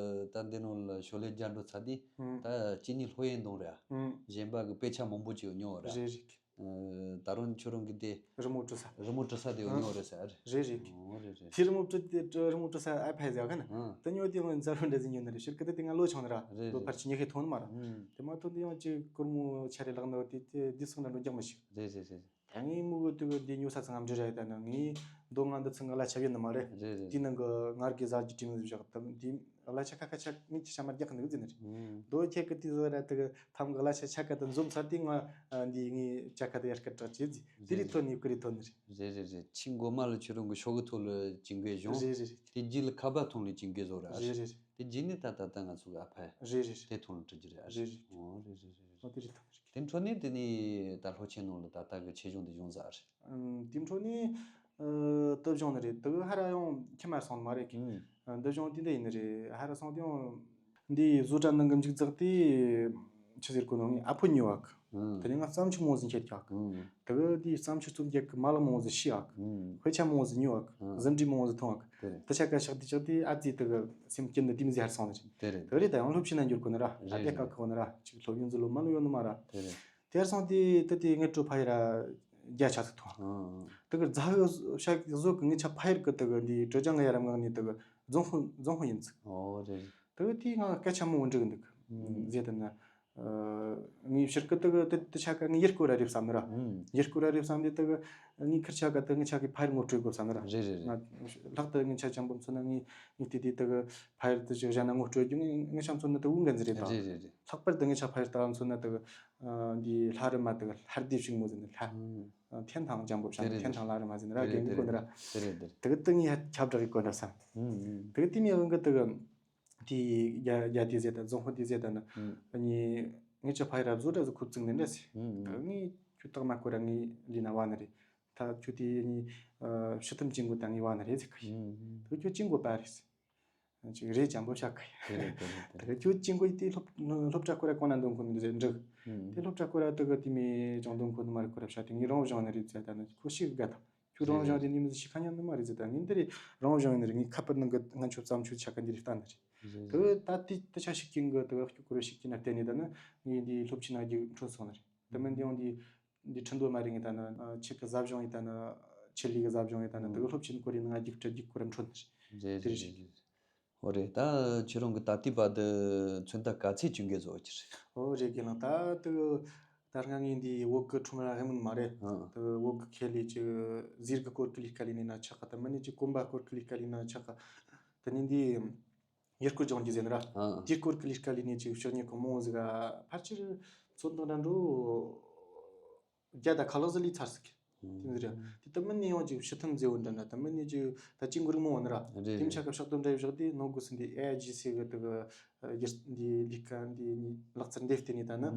ད་འདི་ནང་ལ་ཞོར་ལས་རྒྱ་འགྲོ་ཚར་དུས། ཨང་། ད་གཅིག་གཉིས་སློབ་ཡོན་གཏོང་རེད་ཨ། ཨང་། གཞན་པ་གི་དཔེ་ཆ་མང་པོ་ཅིག་ཉོ་བ་རེད་ཨ། རེད་རེད། ཨ། ད་རུང་ཁྱོད་རང་གི་དེ་རི་མོ་བྲི་ས། རི་མོ་བྲི་ས་དེ་ཨང་། ཉོ་བ་རེད་ཟེར་ཨ། རེད་རེད། ཨོ་རེད་རེད། དེ་རི་མོ་བྲི་དེ་རི་མོ་བྲི་ས་ཨ་ཕ་ཟེར་ག་ན། ཨང་། དེ་ཉོ་དེ་ང་འཛའ་རུ་འདྲ་ཟིག་ཉོ་ནི་རེད། ཕྱིར་གི་དེ་དེ་ང་ལོ་ཆུང་ནི་ར། རེད་ལོ་རེད། ཕལ་ཆེར་ཉི་ཤུ་ཐོན་ནི་མ་ར། ཨང་། དེ་མ་ཐོན་དེ་ཡང་ཅིག་སྒོར་མོ་ཆ་རེ་ལག་ན་དེ་དེ་དེ་སོང་ན་འགྲོ་རྒྱག་མི་ཤེས། རེད་རེད་རེད། ད་ངའི་མུ་གུ་དུ་གི་འདི་ཉོ་ས་ཚང་ང་འབྲི་ར་ཡི་ད་ནི་ངའི་མདོ་ང་འདི་ཚང་གི་གླ་ཆ་བྱེད་ནི་མ་རེད། རེད་རེད། དེའི་ནང་གི་ང་རྒྱལ་ཟ་རྒྱུ་དྲིན་ཟིག་བཞག་དམ་འདི་གླ་ཆ་ཁ་ཁ་ཆ་ངའི་ཆ་ཆ་མ་རྒྱག་གི་འདུག་ཟེར་ནི་རེད། ཨུམ། མདོ་ཁྱེད་ཀྱི་དུས་ཟིག་ར་དུ་གི་ཐམ་གི་གླ་ཆ་ཆ་ཁ་དུ་འཛོམས་ཚར་དུས་ང་འདི་ངའི་ཆ་ཁ་དུ་ཡར་སྐད་གྲགས་བྱེད་ཟིག་དེ་རེད། ཐོན་ནི་ཀི་རེད་ཐོན་ནི་རེད། རེད་རེད་རེད། ཆེས་འགོ་མ་ལ་ཁྱོད་རང་གི་ཤོག་གི་ཐོག་ལ་ཅིང་གའི་གཞུང་། རེད་རེད་རེད། དེ་རྗེས་ལ་ཁ་པར་ཐོག་ལ་ཅིང་གའི་བཟོ་ར། རེད་རེད་རེད། དེ་རྗེས་ནས་ད་ད་ལྟ་ང་ཚོ་གི་ཨ་ཕ། རེད་རེད་རེད། དེ་ཐོག་ལ་འབྲི་རྒྱུ་རེད། ཨ་རེད་རེད། ཨོ་རེད་རེད་རེད་རེད། ཨོ་དེ་རེད་ཐོག་རེད། དེ་འཕྲོ་ནས་དེ་ནས་ད་ལྷོ་ཆེན་ནང་ལ་ད་ལྟ་གི་ཆེད་སྦྱོང་འདི་བྱུང་ས་རེད། ཨམ། དེ་འཕྲོ་ནས་ཨ་དུ་བྱུང་ནི་རེད། དུ་ཧ་ར་ཡང་ཁྱི་མ་སོང་མ་རེད་གི། ཨུམ། ཨ་དུ་བྱུང་དེ་འདྲ་ཡིན་ནི་རེད། ཧ་ར་སོང་དེ་ཡང་འདི་བཟོ་གྲྭ་ནང་གི་མཇུག་རྫོགས་དེ་ཆི་ཟེར་གོ་ནོ་ངའི་ཨ་ཕོ་ཉོ་བ་གི། ཨུམ། དེ་ནས་ང་བརྩམས་ཆོས་མང་ཟིག་མཁྱེན་རྒྱག་གི། ཨུམ། དུ་དེ་བརྩམས་ཆོས་རྩོམ་རྒྱག་གི་མ་ལག་མང་ཟིག་ཤེས་བ་གི། ཨུམ། དཔེ་ཆ་མང་ཟིག་ཉོ་བ་གི། ཨུམ། ཟིན་བྲིས་མང་ཟིག་འཐུང་བ་གི། དེ་རེད། དུ་ཆ་ག་ཤག་དེ་ཆག་དེ་ཨ་ཙི་དུ་གི་སེམས་སྐྱིད་འདི་དེ་མི་ཟེར་སོང་ནི་རེད། དེ་རེད། དུ་རེད། ད་ཡང་སློབ་ཆེན་ན་འགྱུར་གོ་ནི་ར། རེད་ཨ་རྒྱ་རེད། ཁ་ཁ་གོ་ནི་ར་ཅིག་སློབ་ཡོན་ཟིག་ལོ་མ་ལོ་ཡོད་ནི་མ་ར། དེ་རེད། དེར་སོང་དེ་ད་དེ་ངའི་གྲོད་ཕ་ཡི་ར་རྒྱ་ཆ་ཚིག་ཐོང་། ཨང་། དེ་གི་རྫ་བུ་ཤ་བཟོ་གི་ངའི་ཆ་ཕ་ཡར་གི་དེ་གི་འདི་དྲོ་ལྗང་གི་ཡ་རམ་ངག་ནི་དེ་གི་རྫོང་ཧོ་རྫོང་ཧོ་ཡིན་ཚིག། ཨོ་རེད། དེ་གི་དེ་ང་སྐད་ཆ་མང་བོ་འདྲི་གི་འདུག། ཨང་། ཟེར་དེ་ན་ངའི་ཕྱིར་གི་དེ་གི་དེ་དེ་ཆ་ག་ངའི་ཡུལ་སྐོར་ར་རེད་བསམ་ནི་ར། ཨང་། ཡུལ་སྐོར་ར་རེད་བསམ་དེ་དེ་གི་ངའི་ཁིར་ཆ་ག་དེ་ངའི་ཆ་གི་ཕ་ཡར་ངོ་སྤྲོད་དགོས་བསམ་ནི་ར། རེད་རེད་རེད། ང་ལྷག་ཏུ་ངའི་ཆ་ཆང་པོ་མཚོན་ན་ངའི་ངའི་དེ་དེ་དེ་གི་ཕ་ཡར་དེ་ཅིག་གཞན་ན་ངོ་སྤྲོད་རྒྱུ་ངའི་ངའི་ཆ་མཚོན་ན་དེ་འུ་འགན་ཟེར་རེད་ད། རེད་རེད་རེད། ལྷག་པར་དུ་ངའི་ཆ་ཕ་ཡར་ལྟ་བ་མཚོན་ན་དེ་གི། འདི་ལྷ་རི་མ་དེ་གི་ལྷ་ལྡེ་ཕྱུག་མོ་ཟེར་ནི་ལྷ། ཨང་། ཐན་ཐང་ལྗང་བུ་བྱ་དེ་ནི་རེད་ཐན་ཐང་ལྷ་རི་མ་ཟེར་ནི་ར། དེ་རེད་དགེ་འདུན་དེ་གོ་ནི་ར། རེད་དེ་རེད། དེ་གི་དེ་ངའི་ཁྱབ་བསྒྲགས་གི་གོ་འདྲ་བསམ། ཨང་། དེ་གི་དེ་མི་ཡང་གི་དེ་གི་དེ་རྒྱ་རྒྱ་དེ་ཟེར་ད་རྫོང་ཧོ་དེ་ཟེར་ད་ནི། ཨང་། ངའི་ངའི་ཆ་ཕ་ཡི་ར་བཟོ་འདྲ་ཟིག་ཁུ་བཙུགས་ནི་འདྲ་ཟེར། ཨང་། དེ་གི་ངའི་ཁྱོད་རྟགས་མ་ཁོ་ར་ངའི་ལི་ན་བ་ནི་རེད། ད་ཁྱོད་དེ་ངའི་ཕྱི་ཐུམ་ཅིང་གོ་ད་ངའི་བ་ནི་རེད་ཟེར་གི། ཨང་། ཨང་། དེ་གི་ཁྱོད་ཅིང་གོ་པ་རེད་ཟེར། ཅིག་རེད་ཅང་པོ་བཤད་གི། དེ་རེད་དེ་རེད་དེ་རེད། ད་ཁྱོད་ཅིང་གོ་དེ་སློབ་སློབ་གྲྭ་ཁོ་ར་གོ་ན་འདོན་ཁོ་ནི་འདྲ་འདྲ། ཨང་། དེ་སློབ་གྲྭ་ཁོ་ར་དེ་གི་དེ་མི་ཅང་འདོན་ཁོ་ནི་མ་རེད། ཁོ་ར་བཤད་དེ་ངའི་རང་བཞིན་ནི་རེད་ཟེར། ད་ནི་ཁོ་ཤི་གི་དགའ་ད་ཁྱོད་རང་བཞིན་དེ་ནི་མི་ཤི་ཁ་ཉན་ནི་མ་རེད་ཟེར། ད་ངའི་འདི་རེད་རང་བཞིན་ནི་རེད། ངའི་ཁ་པར་ནང་གི་ང་ཁྱོད་བརྩམས་ཆོས་ཆ་ག་འདི་རེད་ལྟ་ནི་རེད། དེ་ད་དེ་དེ་ཆ་ཤིག་གིན་གི་དེ་ཁྱོད་ཁོ་ར་ཤིག་གིན་ན་བལྟས་ནི་ད་ནི་ངའི་འདི་སློབ་ཆེན་ན་རྒྱུགས་འཕྲོད་སོང་ནི་རེད། དེ་མིན་འདི་ཡང་འདི། འདི་ཁྲིན་ཏུའུ་མ་རེད་ངས་ད་ནི་ཆེད་གི་ཟབ་སྦྱོང་ཡིན། ད་ནི་ཆེད་ལས་གི་ཟབ་སྦྱོང་ཡིན། ད་ནི་དེ་གི་སློབ་ཆེན་སྐོར་ཡིན་ང་རྒྱུགས་སྤྲད་རྒྱུགས་སྐོར་ར་འཕྲོད་ནི་རེད། རེད་དེ་རེད་རེད་རེད། ཨོ་རེད། ད་ཁྱེད་རང་གི་ད་ལྟའི་བར་དུ་མཚོན་ད་ག་ཚད་ཅུང་གེ་བཟོ་གི་རེད། ཨོ་རེད་དགེ་ལགས། ད་དེ་གི་ད་སྔ་ངས་འདི་བོད་གི་ཁྲོམ་ར་ཧེ་མུན་མ་རེད། ཨང་། དེ་བོད་གི་ཁེ་ལས་ཅིག་ཟས་གི་སྐོར་གི་ལས་ཀ་ལས་ནས་ན་ཆག་ག་ད་མི་ནི་ཅིག་གོན་པ་སྐོར་གི་ལས་ཀ་ལས་ན་ཆག་ག་ད་ནི་འདི། ཡུལ་སྐོར་སྦྱོང་རྒྱུ་ཟེར་ནི་ར། ཨང་། དེའི་སྐོར་གྱི་ལས་ཀ་ལས་ནས་ཅིག་ཕྱག་ཉེས་གང་མང་ཟིག་ག་ཕལ་ཆེར་ཚོད་དང་འདྲ་འགྲོ་བརྒྱ་དང་ཁ་ལག་ཟིག་ལས་ཚར་ཟིག་གི། དེ་ཟིག་ར། དེ་ལྟ་མིན་ནས་ཡང་ཅིག་ཕྱི་ཐུམ་མཛེས་བོ་འདྲ་འདྲ་ལྟ་མིན་ནས་ཅིག་ད་ཅིག་མགུར་མོ་བ་ནི་ར། རེད་དེ་མི་ཆ་རེད། སྐབས་ཕྱག་དོན་འདྲ་ཡི་བཞག་དེ་ནོ་གོ་སི་འདི་ཨེ་ཇི་སི་གི་དེ་གི་ཡིར་འདི་ལས་ཀ་འདི་ནི་ལག་རྩལ་འདི་བརྟེན་ནས་ད་ནི་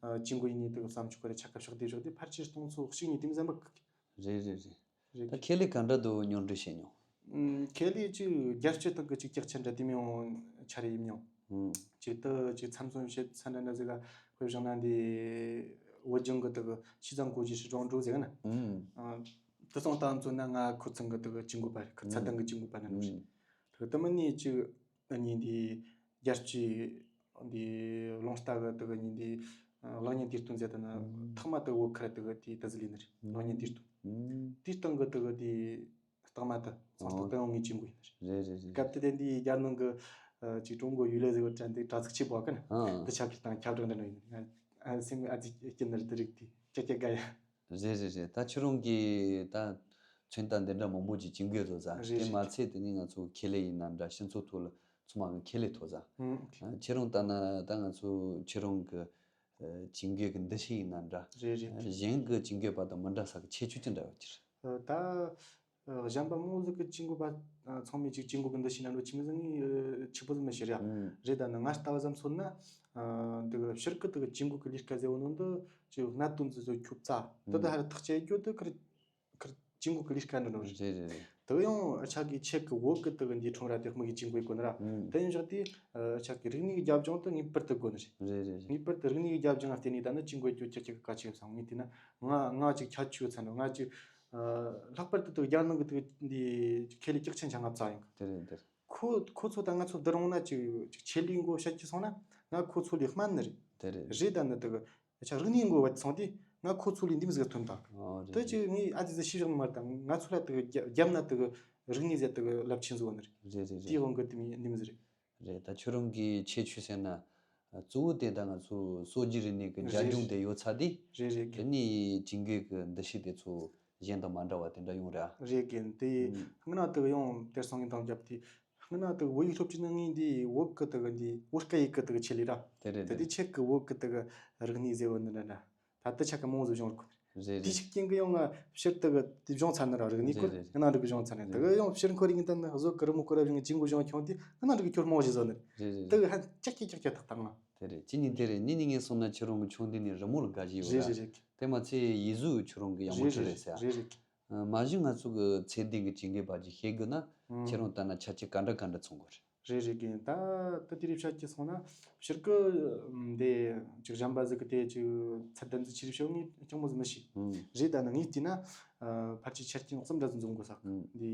ཨང་། ཅིག་མགོ་ཡིན་ནི་དེ་གི་བསམ་ཆུ་ཁོ་ར་ཆ་སྐབས་ཕྱག་དེ་བཞག་དེ་ཕལ་ཆེར་སྟོང་ཚོ་གཅིག་གཉིས་དེ་མི་ཟན་པ་གི། རེད་རེད་རེད། རེད། ད་ཁེ་ལས་ག་འདྲ་འདུག་མྱོང་འདྲི་བྱེད་མྱོང་། ཨུམ། ཁེ་ལས་ཅིག་རྒྱལ་སྤྱི་དང་གི་ཅིག་ཀྱག་ཆེན་འདྲ་དེ་མི་ཡོང་ཆ་རེ་ཡིན་མྱོང་། ཨུམ། ཅིག་ཏུ་ཅིག་ཚམ་ཚོམ་བྱེད་ས་འདྲ་འདྲ་ཟིག་ག་དཔེ་བཞག་ན་འདི་བོད་ལྗོངས་གི་དུ་གི་ཕྱི་ཚང་གོ་ཇི་ཧྲི་ཀྲོང་ཀྲོ་ཟེར་གི་ན། ཨུམ། ཨ། དུ་སོང་ཏང་ཚོ་ན་ང་ཁོ་ཚང་གི་དུ་གི་ཅིག་མགོ་པ་རེད། ཁོ་ཚ་ཏང་གི་ཅིག་མགོ་པ་ན་ནོ་རེད། ཨུམ། དུ་དུ་མི་ནི་ཅིག་ཨ་ནི་འདི་རྒྱལ་སྤྱིའི་འདི་རླུང་རྟ་གི་དེ་གི་ཉིན་འདི་གློག་བརྙན་དུས་སྟོན་མཛད་དེ་ནི་ཨང་། ཐོག་མ་དེ་བོད་ཁུལ་དེ་གི་དེ་དེ་ཟིག་ལས་ནི་རེད། ཨང་། གློག་བརྙན་དུས་སྟོན། ཨང་། དེའི་སྟེང་གི་དེ་གི་དེ་རྟགས་མ་དེ་ཚོང་རྟགས་ཨང་། དེ་ཡང་ངའི་ཅིག་མགོ་ཡིན་ནི་རེད། རེད་རེད་རེད། སྐབས་དེ་དེ་འདི་རྒྱ་ནང་གི་ཅིག་ཀྲུང་གོ་ཡུལ་ལས་ཟེར་བ་དྲན་དེ་དྲ་ཚིགས་ཆེ་བོ་གི་ན་ཨང་། དེ་ཆ་གི་སྟེང་ཁྱབ་བསྒྲགས་འདྲ་ནོ་ཡིན། ང་སེམས་ཨ་ཙི་སྐྱིད་ནི་རེད། དེ་རིགས་དེ་ཀྱ་ཀྱ་དགའ་ཡ། རེད་རེད་རེད། ད་ཁྱོད་རང་གིས་ད་མཚོན་རྟགས་འདི་འདྲ་མང་པོ་ཅིག་ཅིག་འགོད་བཟོ་ས་རེད་དེ་རེད། མ་ཚད་དེ་ནི་ང་ཚོ་ཁེ་ལས་ཡིན་ན་འདྲ་སྤྱི་ཚོགས་ཐོག་ལ་ཚང་མ་གི་ཁེ་ལས་ཐོབ་ས། ཨང་། ཁྱེད་རང་ལྟ་ན་ད་ང་ཚོ་ཁྱེད་རང་གི་ཅིག་འགོད་གི་འདུ་ཤེས་ཡིན་ན་འདྲ་རེད་རེད། གཞན་གི་ཅིག་འགོད་པ་དང་མི་འདྲ་ས་གི་ཁྱད་ཆོས་ཅི་འདྲ་ཡོད་ཀྱི་རེད། ད་གཞན་པ་མང་ཟིག་གི་ཅིག་འགོད་པ་ཚང་མས་ཅིག་ཅིག་འགོད་གི་འདུ་ཤེས་ན་འགྲོ་ཆི་མི་ཟིག་ངས་ཆི་པོ་ཟིག་མི་ཤེས་རེད། ཨང་། རེད། ད་ནི་ང་ལྟ་བ་ཙམ་མཚོན་ན་འདི་གི་ཕྱིར་གི་དེ་གི་ཅིག་འགོད་གི་ལས་ཀ་ཟེར་བ་ནང་དུ་ཅིག་གནད་དོན་ཟིག་བཟོ་ཁྱོད་རྩ་དེ་དུ་ཧ་ར་ཐག་བཅད་རྒྱུ་དེ་ཁིར་ཁིར་ཅིག་འགོད་གི་ལས་ཀ་འདྲ་འགྲོ་རེད། རེད་རེད་རེད། དེ་ཡང་ཨ་ཆ་གི་ཆེད་གི་བོད་གི་དེ་གི་འདི་ཁྲོམ་ར་དེ་དམིགས་གི་ཅིག་འགོད་དགོས་ནི་ར། ཨང་། དེ་ཡིན་ཞག་དེ་ཨ་ཆ་གི་རིག་གནས་གི་རྒྱབ་ལྗོངས་དེ་ངེས་པར་དུ་དགོས་ནི་རེད། རེད་རེད་རེད། ངེས་པར་དུ་རིག་གནས་གི་རྒྱབ་ལྗོངས་ལ་བརྟེན་ནས་ད་ནི་ཅིག་འགོད་རྒྱུ་ཁྱེད་ཀྱི་ག་ཆེ་བསམ་ངས་བལྟས་ན་ང་ང་ཅིག་ཁྱད་ཆོས་ཚན་ནི་ང་ཅིག་ཨ་ལྷག་པར་དུ་དེ་རྒྱ་ནང་གི་དེ་གི་འདི་ཁེ་ལས་ཀྱག་ཆེན་ཆ་ང་བཙལ་ཡིན་གི། དེ་རེད་དེ་རེད། ཁོ་ཁོ་ཚོ་དང་ང་ཚོ་བསྡུར་འོང་ན་ཅིག་ཅིག་ཆེད་ལས་འགོ་བཤད་ཀྱི་སོང་ན་ང་ཁོ་ཚོ་ལས་དམན་ནི་རེད། དེ་རེད། རེད། ད་ནི་དེ་གི་ཨ་ཆ་རིག་གནས་འགོ་བ་སོང་དུས་ང་ཁོ་ཚོ་ལས་འདི་མི་ཟིག་ཐོན་དང་། ཨོ་རེད། དེ་ཅིག་ངས་ཨ་ཙི་ཟིག་ཤེས་བཞག་མ་དང་ང་ཚོ་ལ་དེ་གི་རྒྱ་རྒྱབ་ན་དེ་གི་རིག་གནས་ཟེར་དེ་གི་རླབས་ཆེན་བཟོ་བ་ནི་རེད། རེད་རེད་དེའི་རེད། དབང་གི་དེ་མི་འདི་མི་ཟིག་རེད། རེད། ད་ཁྱོད་རང་གི་ཁྱད་ཆོས་ཟེར་ན། གཙོ་བོ་དེ་ད་ང་ཚོ་སྲོལ་རྒྱུན་རིག་གནས་ཀྱི་རྒྱ་རེད་ཁྱོན་རེད། དེ་ཡོད་ཚ་དེ། རེད་རེད་དེ་གི། ནས་ཅིང་གེ་གི་འདུ་ཤེས་དེ་ཚོ་གཞན་དང་མ་འདྲ་བ་དེ་འདྲ་ཡོང་ར། རེད་གི། དེ་ཨུམ། སྔ་ན་དེ་གི་ཡང་དེར་སོང་ངས་འདང་བརྒྱབ་དེ། སྔ་ན་དེ་གི་བོད་ཡིག་སློབ་ཁྲིད་ནང་ངས་འདི་བོད་གི་དེ་གི་འདི་བོད་སྐད་ཡིག་གི་དེ་གི་ཆེད་ལས་ར། དེ་རེད་དེ་དེ་དེ་རེད། ཆེད་གི་བོད་གི་དེ་གི་རིག་གནས་ཟེར་བ་འདི་འདྲ་འདྲ། ད་ལྟ་ཆ་ག་མང་བཟོ་སྦྱོང་རོགས། རེད་དེའི་རེད། ཤུགས་རྐྱེན་གྱིས་ཡང་ང་ཕྱིར་དེ་གི་དེ་སྦྱོང་ཚར་ནི་ར། རིག་གནས་རེད་སྐོར་རེད་རེད། སྔ་ན་འགྲིག་གི་སྦྱོང་ཚར་ནི་རེད། དེ་གི་ཡང་ཕྱིར་འཁོར་ཡིན་ད་ནི་བཟོ་གི་རི་མོ་སྐོར་ར་བཞིན་གྱི་ཅིང་གུ་སྦྱོང་ཁྱོང་དེ་སྔ་ན་འགྲིག་གི་ཁྱོར་མང་བཞིན་བཟོ་ནི་རེད། རེད་རེད། དེ་གི་ཧན་ཅག་ཅག་ཅག་ཅག་ཐག་ཐག་ང་། དེ་རེད། ཅི་ཉིན་དེ་རེད། ཉིན་ནི་ངས་སོང་ན་ཁྱོད་རང་གི་ཆུང་དུས་ནས་རི་མོ་ལ་དགའ་ཞིག་ཡོད་རེད་ར། རེད་རེད། དེ་མ་ཚད་ཡིག་གཟུགས་ཁྱོད་རང་གི་ཡག་མོ་རེད་ཁྲིད་རེད་རེད་ཟེར། རེད་རེད། ཨ། མ་གཞི་ང་ཚོ་གི་ཚེ་འདས་ཀྱི་ཅིང་གེ་པ་ཅིག་ཤེས་དགོས་ན། ཨང་། ཁྱེད་རང་ལྟ་ན་ཆ་རྐྱེན་ག་འདྲ་ག་འདྲ་ཚང་དགོས་རེད། རེད་རེད་གི། ད་ད་དེ་རིགས་བཤད་ཀྱི་སོང་ན་ཕྱིར་གི་འདི་ཅིག་གཞན་པ་ཟིག་གི་དེ་ཅིག་ཚད་ལྡན་ཟིག་ཆེ་རིགས་ཤོག་ངས་སྐྱོང་མོ་ཟིག་མི་ཤེས། ཨང་། རེད། ད་ནི་ངས་བལྟས་ན་ཨ་ཕལ་ཆེར་ཆ་རྐྱེན་གསུམ་འདྲ་ཟིག་འཛོམས་དགོས་ས། ཨང་། འདི་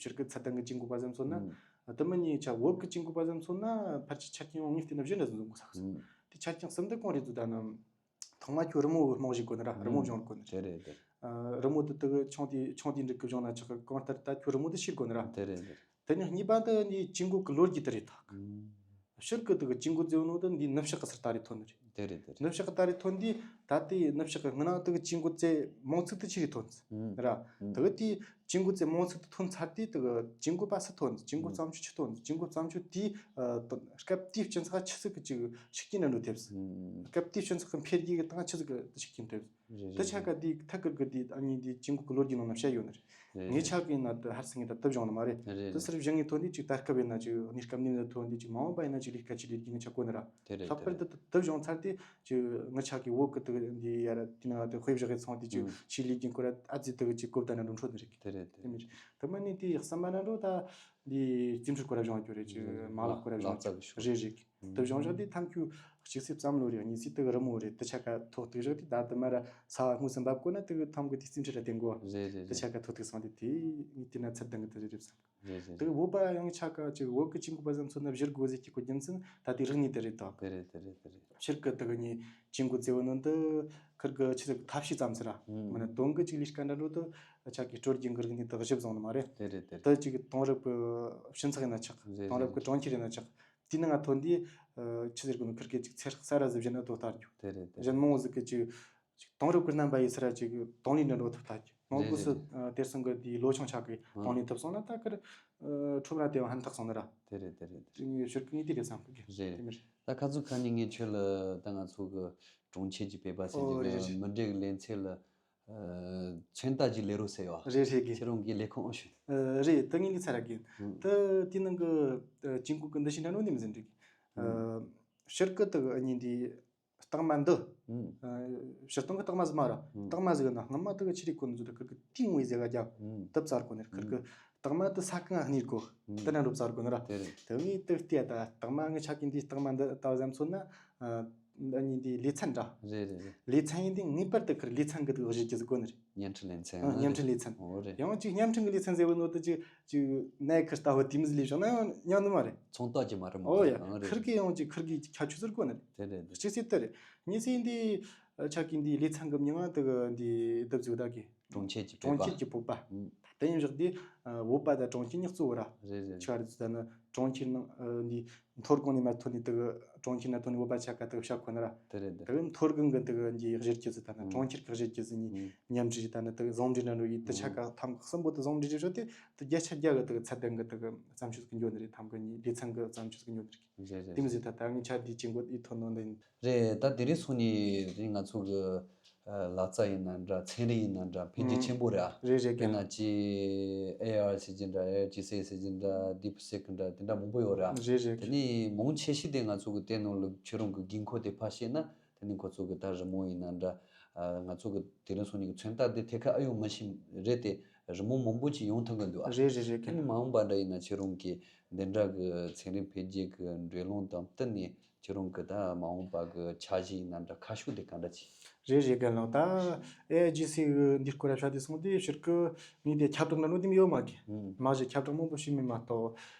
ཕྱིར་གི་ཚད་ལྡན་གི་ཅིང་གེ་པ་ཟིག་མཚོན་ན། ཨང་། དེ་མིན་ནི་ཆ་བོད་གི་ཅིང་གེ་པ་ཟིག་མཚོན་ན་ཕལ་ཆེར་ཆ་རྐྱེན་ངས་བལྟས་ན་བཞི་འདྲ་ཟིག་འཛོམས་དགོས་ས། ཨང་། དེ་ཆ་རྐྱེན་གསུམ་དེ་གང་རེད་ཟེར་ད་ནི། ཐོག་མ་ཁྱོད་རི་མོ་རྨོ་ཞིག་དགོས་ནི་ར། རི་མོ་སྦྱོང་དགོས་ནི་རེད། དེ་རེད་དེ། ཨ། རི་མོ་དེ་དེ་གི་ཆུང་དུས་ཆུང་དུས་འགྲིག་གི་སྦྱོང་ན་ཆོག་གི། གང་ལྟར་ད་ཁྱོད་རི་མོ་དེ་ཤེས་དགོས་ནི་ར། དེ་རེད་དེ། དེ་ནས་གཉིས་པ་དེ་ནི་ཅིང་གེ་གི་ལོ་རྒྱུས་དེ་རེད་ད། ཨུམ། ཕྱིར་གི་དེ་གི་ཅིང་གེ་ཟེར་ནོ་དེ་འདི་ནུབ་ཕྱོགས་གི་སར་ད་རེད་ཐོན་ནི་རེད། དེ་རེད་དེ་རེད། ནུབ་ཕྱོགས་གི་ད་རེད་ཐོན་དུས་ད་ལྟའི་ནུབ་ཕྱོགས་གི་སྔ་ན་དེ་གི་ཅིང་གེ་ཙེ་མང་ཚིག་དེ་ཆི་རེད་ཐོན་ཨུམ། ར། ཨུམ། དེ་གི་དེ་ཅིང་གེ་ཙེ་མང་ཚིག་དེ་ཐོན་ཚར་དུས་དེ་གི་ཅིང་གེ་པ་སུ་ཐོན། ཅིང་གེ་བརྩམས་ཆོས་ཆི་ཐོན། ཅིང་གེ་བརྩམས་ཆོས་དེའི་ཨ་སྐབས་དེའི་སྤྱི་ཚོགས་ཆི་ཟིག་གི་ཅིག་ཤུགས་རྐྱེན་འདྲ་འགྲོ་ཐེབས། ཨུམ། སྐབས་དེའི་སྤྱི་ཚོགས་ཀྱི་འཕེལ་རྒྱས་ཀྱི་སྟེང་ཆི་ཟིག་གི་ཤུགས་རྐྱེན་ཐེབས། རེད་དེ་རེད་ཆ་ག་རེད། དེའི་ཐད་ཀར་གི་དེ་ཨ་ནི་དེའི་ཅིང་གེ་གི་ལོ་རྒྱུས་ནང་ན་བཤད་ཡོད་ནི་རེད། རེད་ངས་རེད་ཆ་རེད། གི་ཡིན་ན་དེ་ཧར་སེང་གི་ད་དེ་སྦྱོང་ནི་མ་རེད། རེད་དེ་རེད། སར་བཞེངས་ངེས་ཐོན་དུས་ཅིག་ད་སྐབས་ཡིན་ན་ཅིག་གནས་སྐབས་ནས་ཐོན་དུས་ཅིག་མ་འོངས་པ་ཡིན་ན་ཅིག་ལས་ཀ་ཅིག་ལས་རྒྱུ་ངས་ཆ་གོ་ནི་ར། དེ་རེད་ལྷག་པར་དེ་དེ་དེ་སྦྱོང་ཚར་དུས་ཅིག་ངི་ཆ་གི་བོད་གི་དེ་འདི་ཡ་ར་དེ་ན་དེ་དཔེ་བཞག་གི་ཚོང་དུས་ཅིག་ཨུམ། ཆི་ལས་རྒྱུ་ཁོ་ར་ཨ་ཙི་དེ་གི་ཅིག་གོ་བརྡ་ན་འགྲོ་འཕྲོད་ནི་རེད། དེ་རེད་དེ་དེ་མི་རེད། རེད་དེ་མ་ནི་དེ་གསུམ་པ་ན་འགྲོ་ད། འདི་རྩིས་འཕྲུལ་སྐོར་ར་སྦྱོང་རྒྱུ་རེད་ཅེས་མ་ལག་སྐོར་ར་སྦྱོང་རྒྱུ་རེད་རེད་ཅིག་དེ་སྦྱོང་བཞག་དེ་ཐམ་ཁྱུ་གཅིག་སེ་བརྩམས་ལོ་རེད། གཉིས་སེ་དེ་གི་རི་མོ་རེད། དེ་ཆ་ག་ཐོག་ཐུག་བཞག་དེ་ད་དེ་མ་ར་ས་བ་དངོས་སུ་འབབ་དགོས་ན་དེ་གི་ཐམ་གི་དེ་རྩིས་འཕྲུལ་ར་དེ་འགོ་རེད་རེད་དེ་རེད། ཆ་ག་ཐོག་ཐུག་སོང་དེ་དེ་ངས་དེ་ན་ཚད་ལྡན་གི་དེ་རེད་རེད་བསམ། རེད་རེད། དེ་གི་བོད་པ་ཡང་ཆ་ག་ཅིག་བོད་གི་ཅིང་གེ་པ་ཟིག་མཚོན་ན་བཞུར་དགོས་ཟེར་གྱི་གོ་རྒྱུ་མཚན་ད་དེ་རིག་གནས་དེ་རེད་དོ། དེ་རེད་དེ་རེད་དེ་རེད། ཕྱིར་གི་དེ་གི་ནི་ཅིང་གེ་ཙེ་བོ་ནང་དུ་ཁིར་གི་ཆི་ཟིག་ཐབས་ཤེས་ཙམ་ཟེར་ར། ཨུམ། མིན་ན་དོན་གི་ཅིག་ལས་ཀ་འདྲ་འགྲོ་དུ་ཆ་གི་སྲོལ་རྒྱུན་གི་རིག་གནས་དག་ཞིབ་བཟུང་ནི་མ་རེད། དེ་རེད་དེ་རེད། དེ་ཅིག་དེང་རབས་གི་ཕྱི་ཚགས་ཡིན་ན་ཆག་རེད་དེང་རབས་གི་རེད། གྲོང་ཁྱེར་ཡིན་ན་ཆག་དེ་ནང་ང་ཐོན་དུས་ཆི་ཟེར་གི་ནི་ཁིར་གི་ཅིག་ཚེ་སྲོག་ས་ར་ཟིག་བཞིན་ན་དོ་ལྟ་རྒྱུ། དེ་རེད་དེ་རེད། གཞན་མང་བོ་ཟིག་གི་ཅིག་ཅིག་དེང་རབས་གི་རྣམ་པ་ཡིས་ས་ར་ཅིག་གདོང་ལེན་འདྲ་འགྲོ་ཐུབ་ལྟ་རྒྱུ། ནང་རེད་སྐུ་སུ་རེད། དེར་སོང་གི་དེའི་ལོ་ཆུང་ཆ་གི་གདོང་ལེན་ཐུབ་སོང་ན་ད་ཁིར་ཁྲོམ་ར་དེ་བ་ཧན་ཐག་སོང་ནི་ར། དེ་རེད་དེ་རེད་དེ་རེད། ཕྱིར་གི་ངས་དེ་རེད་བསམ་གི་རེད། དེ་མི་རེད། ད་ཁ་ཚུགས་ཁ་ནས་ངས་ཁྱོད་ལ་ད་ང་ཚོ་གི་གྲོང་ཁྱེར་གྱི་བོད་པ་ཟེར་ཨོ་རྒྱུ་རེད་གི་རེད། མི་འདྲ་གི་ལེ་ཚན་ལ་ཨ་མཚོན་རྟགས་ཅིག་ལས་རོགས་ཟེར་བ། རེད་རེད་གི། ཁྱེད་རང་གི་ལས་ཁུངས་ཨོ་ཤུ། ཨ་རེད་ད་ངས་ལས་ཚར་གི། ཨུམ། ད་དེ་ནང་གི་ཨ་ཅིང་གེ་གི་འདུ་ཤེས་འདྲ་ནོ་ནི་མི་ཟིན་འགྲིག་ཨ་ཨུམ། ཕྱིར་གི་དེ་གི་ཨ་ནི་འདི་རྟགས་མ་འདི། ཨུམ། ཨ་སྤྱིར་བཏང་གི་རྟགས་མ་ཟིག་མ་ར། ཨུམ། རྟགས་མ་ཟིག་ཡིན་ན་སྔ་མ་དེ་གི་ཆི་རེད་གོ་ནི་ཟིག་ད་ཁིར་གི་ཏིང་ངོས་ཟེར་ག་རྒྱ། ཨུམ། དེབ་ཚར་གོ་ནི་ཁིར་གི། ཨུམ། རྟགས་མ་དེ་ས་གང་གནས་གོ་ཨུམ། དེ་ན་འགྲོ་ཚར་གོ་ནི་ར། དེ་རེད། དེ་ངས་དེ་བལྟས་ད་རྟགས་མ་ངི་ཆ་གི་འདི་རྟགས་མ་འདི་ལྟ་བ་ཙམ་མཚོན་ན། ཨ་ནི་འདི་ལེ་ཚན་འདྲ། རེད་རེད་རེད། ལེ་ཚན་ཡིན་དུས་ངེས་པར་དུ་ཁིར་ལེ་ཚན་གི་དེ་གི་གཞི་རྒྱུ་ཟིག་གོ་ནི་རེད། བརྙན་འཕྲིན་ལེ་ཚན། ཨ་བརྙན་འཕྲིན་ལེ་ཚན། འོ་རེད། ཡང་ཅིག་བརྙན་འཕྲིན་གི་ལེ་ཚན་ཟེར་བའི་ནོ་དེ་ཅིག་ཅིག་ནའི་ཁིར་ལྟ་བུ་དེ་མི་ཟིག་ལས་བྱུང་ན་ཡང་ཉན་ནི་མ་རེད། ཚོང་རྟགས་ཀྱི་མ་རེད་མ་ཨོ་ཡ་རེད། ཨང་རེད། ཁིར་གི་ཡང་ཅིག་ཁིར་གི་ཁྱད་ཆོས་ཟེར་གོ་ནི་རེད། དེ་རེད་དེ། གཅིག་སྲིད་དེ་རེད། གཉིས་སྲིད་འདི་ཆ་གི་འདི་ལེ་ཚན་གི་མིང་ང་དེ་གི་འདི་དེབ་ཟིག་ད་གི་གྲོང་ཁྱེར་གྱི་བོད་པ། གྲོང་ཁྱེར་གྱི་བོད་པ། ཨང་། དེ་ཡིན་བཞག་འདི་བོད་པ་དང་གྲོང་ཁྱེར་གཉིས་གཙོ་བོ་ར། རེད་རེད། ཆ་རེད་ད་ནི་གྲོང་ཁྱེར་ནང་འདི་མཐོ་སྒང་ནས་མར་ཐོན་ནས་དེ་གི་གྲོང་ཁྱེར་ན་ཐོན་ནས་བོད་པ་ཆ་ག་དེ་གི་བཤད་ཁོ་ན་ར། དེ་རེད་དེ། དེ་གི་མཐོ་སྒང་གི་དེ་གི་འདི་གཞི་རྒྱུ་ཟིག་ད་ནི་ཨང་། གྲོང་ཁྱེར་གི་གཞི་རྒྱུ་ཟིག་གཉིས་ཨང་། མཉམ་འབྲེལ་ད་ནི་དེ་གི་ཟུང་འབྲེལ་འདྲ་འགྲོ་ཡི་དེ་ཆ་ག་ཐམ་ག་གསུམ་པོ་དེ་ཟུང་འབྲེལ་རེད་བྱོས་ཏེ་དེ་བརྒྱ་ཆ་བརྒྱ་གི་དེ་གི་ཚད་ལྡན་གི་དེ་གི་བརྩམས་ཆོས་ཟིག་འགྱོ་ནི་རེད། ཐམ་ག་གཉིས་ལེ་ཚན་གི་བརྩམས་ཆོས་ཟིག་འགྱོ་ནི་རེད། རེད་རེད། དེ་མི་ཟེར་ད་ད་ངས་ཆ་འདི་ཅིང་གོ་འདི་ཐོན་ནོ་འདི་ཡིན། རེད། ད་དེ་རིང་སོང་ནས་རིང་ང་ཚོ་གི་ཨ་ལག་རྩལ་ཡིན་ན་འདྲ་ཚན་རིག་ཡིན་ན་འདྲ་འཕེལ་རྒྱས་ཨང་། ཆེན་པོ་རེད་ཨ། རེད་རེད། དཔེར་ན་ཅི་ཨེ་ཨར་ཟེར་གྱི་འདྲ་ཨེ་ཨར་ཇི་སི་ཟེར་གྱི་འདྲ་ཌིབ་སི་ཀི་འདྲ་དེ་འདྲ་མང་པོ་ཡོད་རེད་ཨ། རེད་རེད། དེ་ནས་མང་ཆེ་ཤོས་དེ་ང་ཚོ་གི་དེ་ནང་ལ་ཁྱོད་རང་གི་དགོས་མཁོ་དེ་ཕར་བཤད་ན་དེ་ནས་ཁོ་ཚོ་གི་ད་རི་མོ་ཡིན་ན་འདྲ་ཨ་ང་ཚོ་གི་དེ་རིང་སོང་ནས་གི་མཚོན་རྟགས་དེ་ཐད་ཀར་ཨེ་ཡོང་མི་ཤེས་རེད་དེ་རི་མོ་མང་པོ་ཅིག་ཡོང་ཐུབ་གི་འདུག་ཨ། རེད་རེད་རེད། དེ་ནས་མ་འོངས་པ་འདྲ་ཡིན་ན་ཁྱོད་རང་གི་འདི་འདྲ་གི་ཚན་རིག་འཕེལ་རྒྱས་གི་འགྲོ་ལུགས་དང་བསྟུན་ནས་ཁྱེད་རང་གི་ད་མ་འོངས་པ་གི་འཆར་གཞི་ཡིན་ན་འདྲ་ཁ་ཕྱོགས་དེ་ག་འདྲ་ཅིག་རེད་རེད། རྒན་ལགས་ད་ཨེ་ཨར་ཇི་སི་གི་འདི་སྐོར་ལ་བཤད་དེ་སོང་དུས་ཕྱིར་གི་ངས་དེ་ཁྱབ་བསྒྲགས་འདྲ་ནོ་དེ་མི་ཡོད་མ་གི་ཨུམ། མ་གཞི་ཁྱབ་བསྒྲགས་མང་པོ་བྱས་མེད་མ་གཏོགས་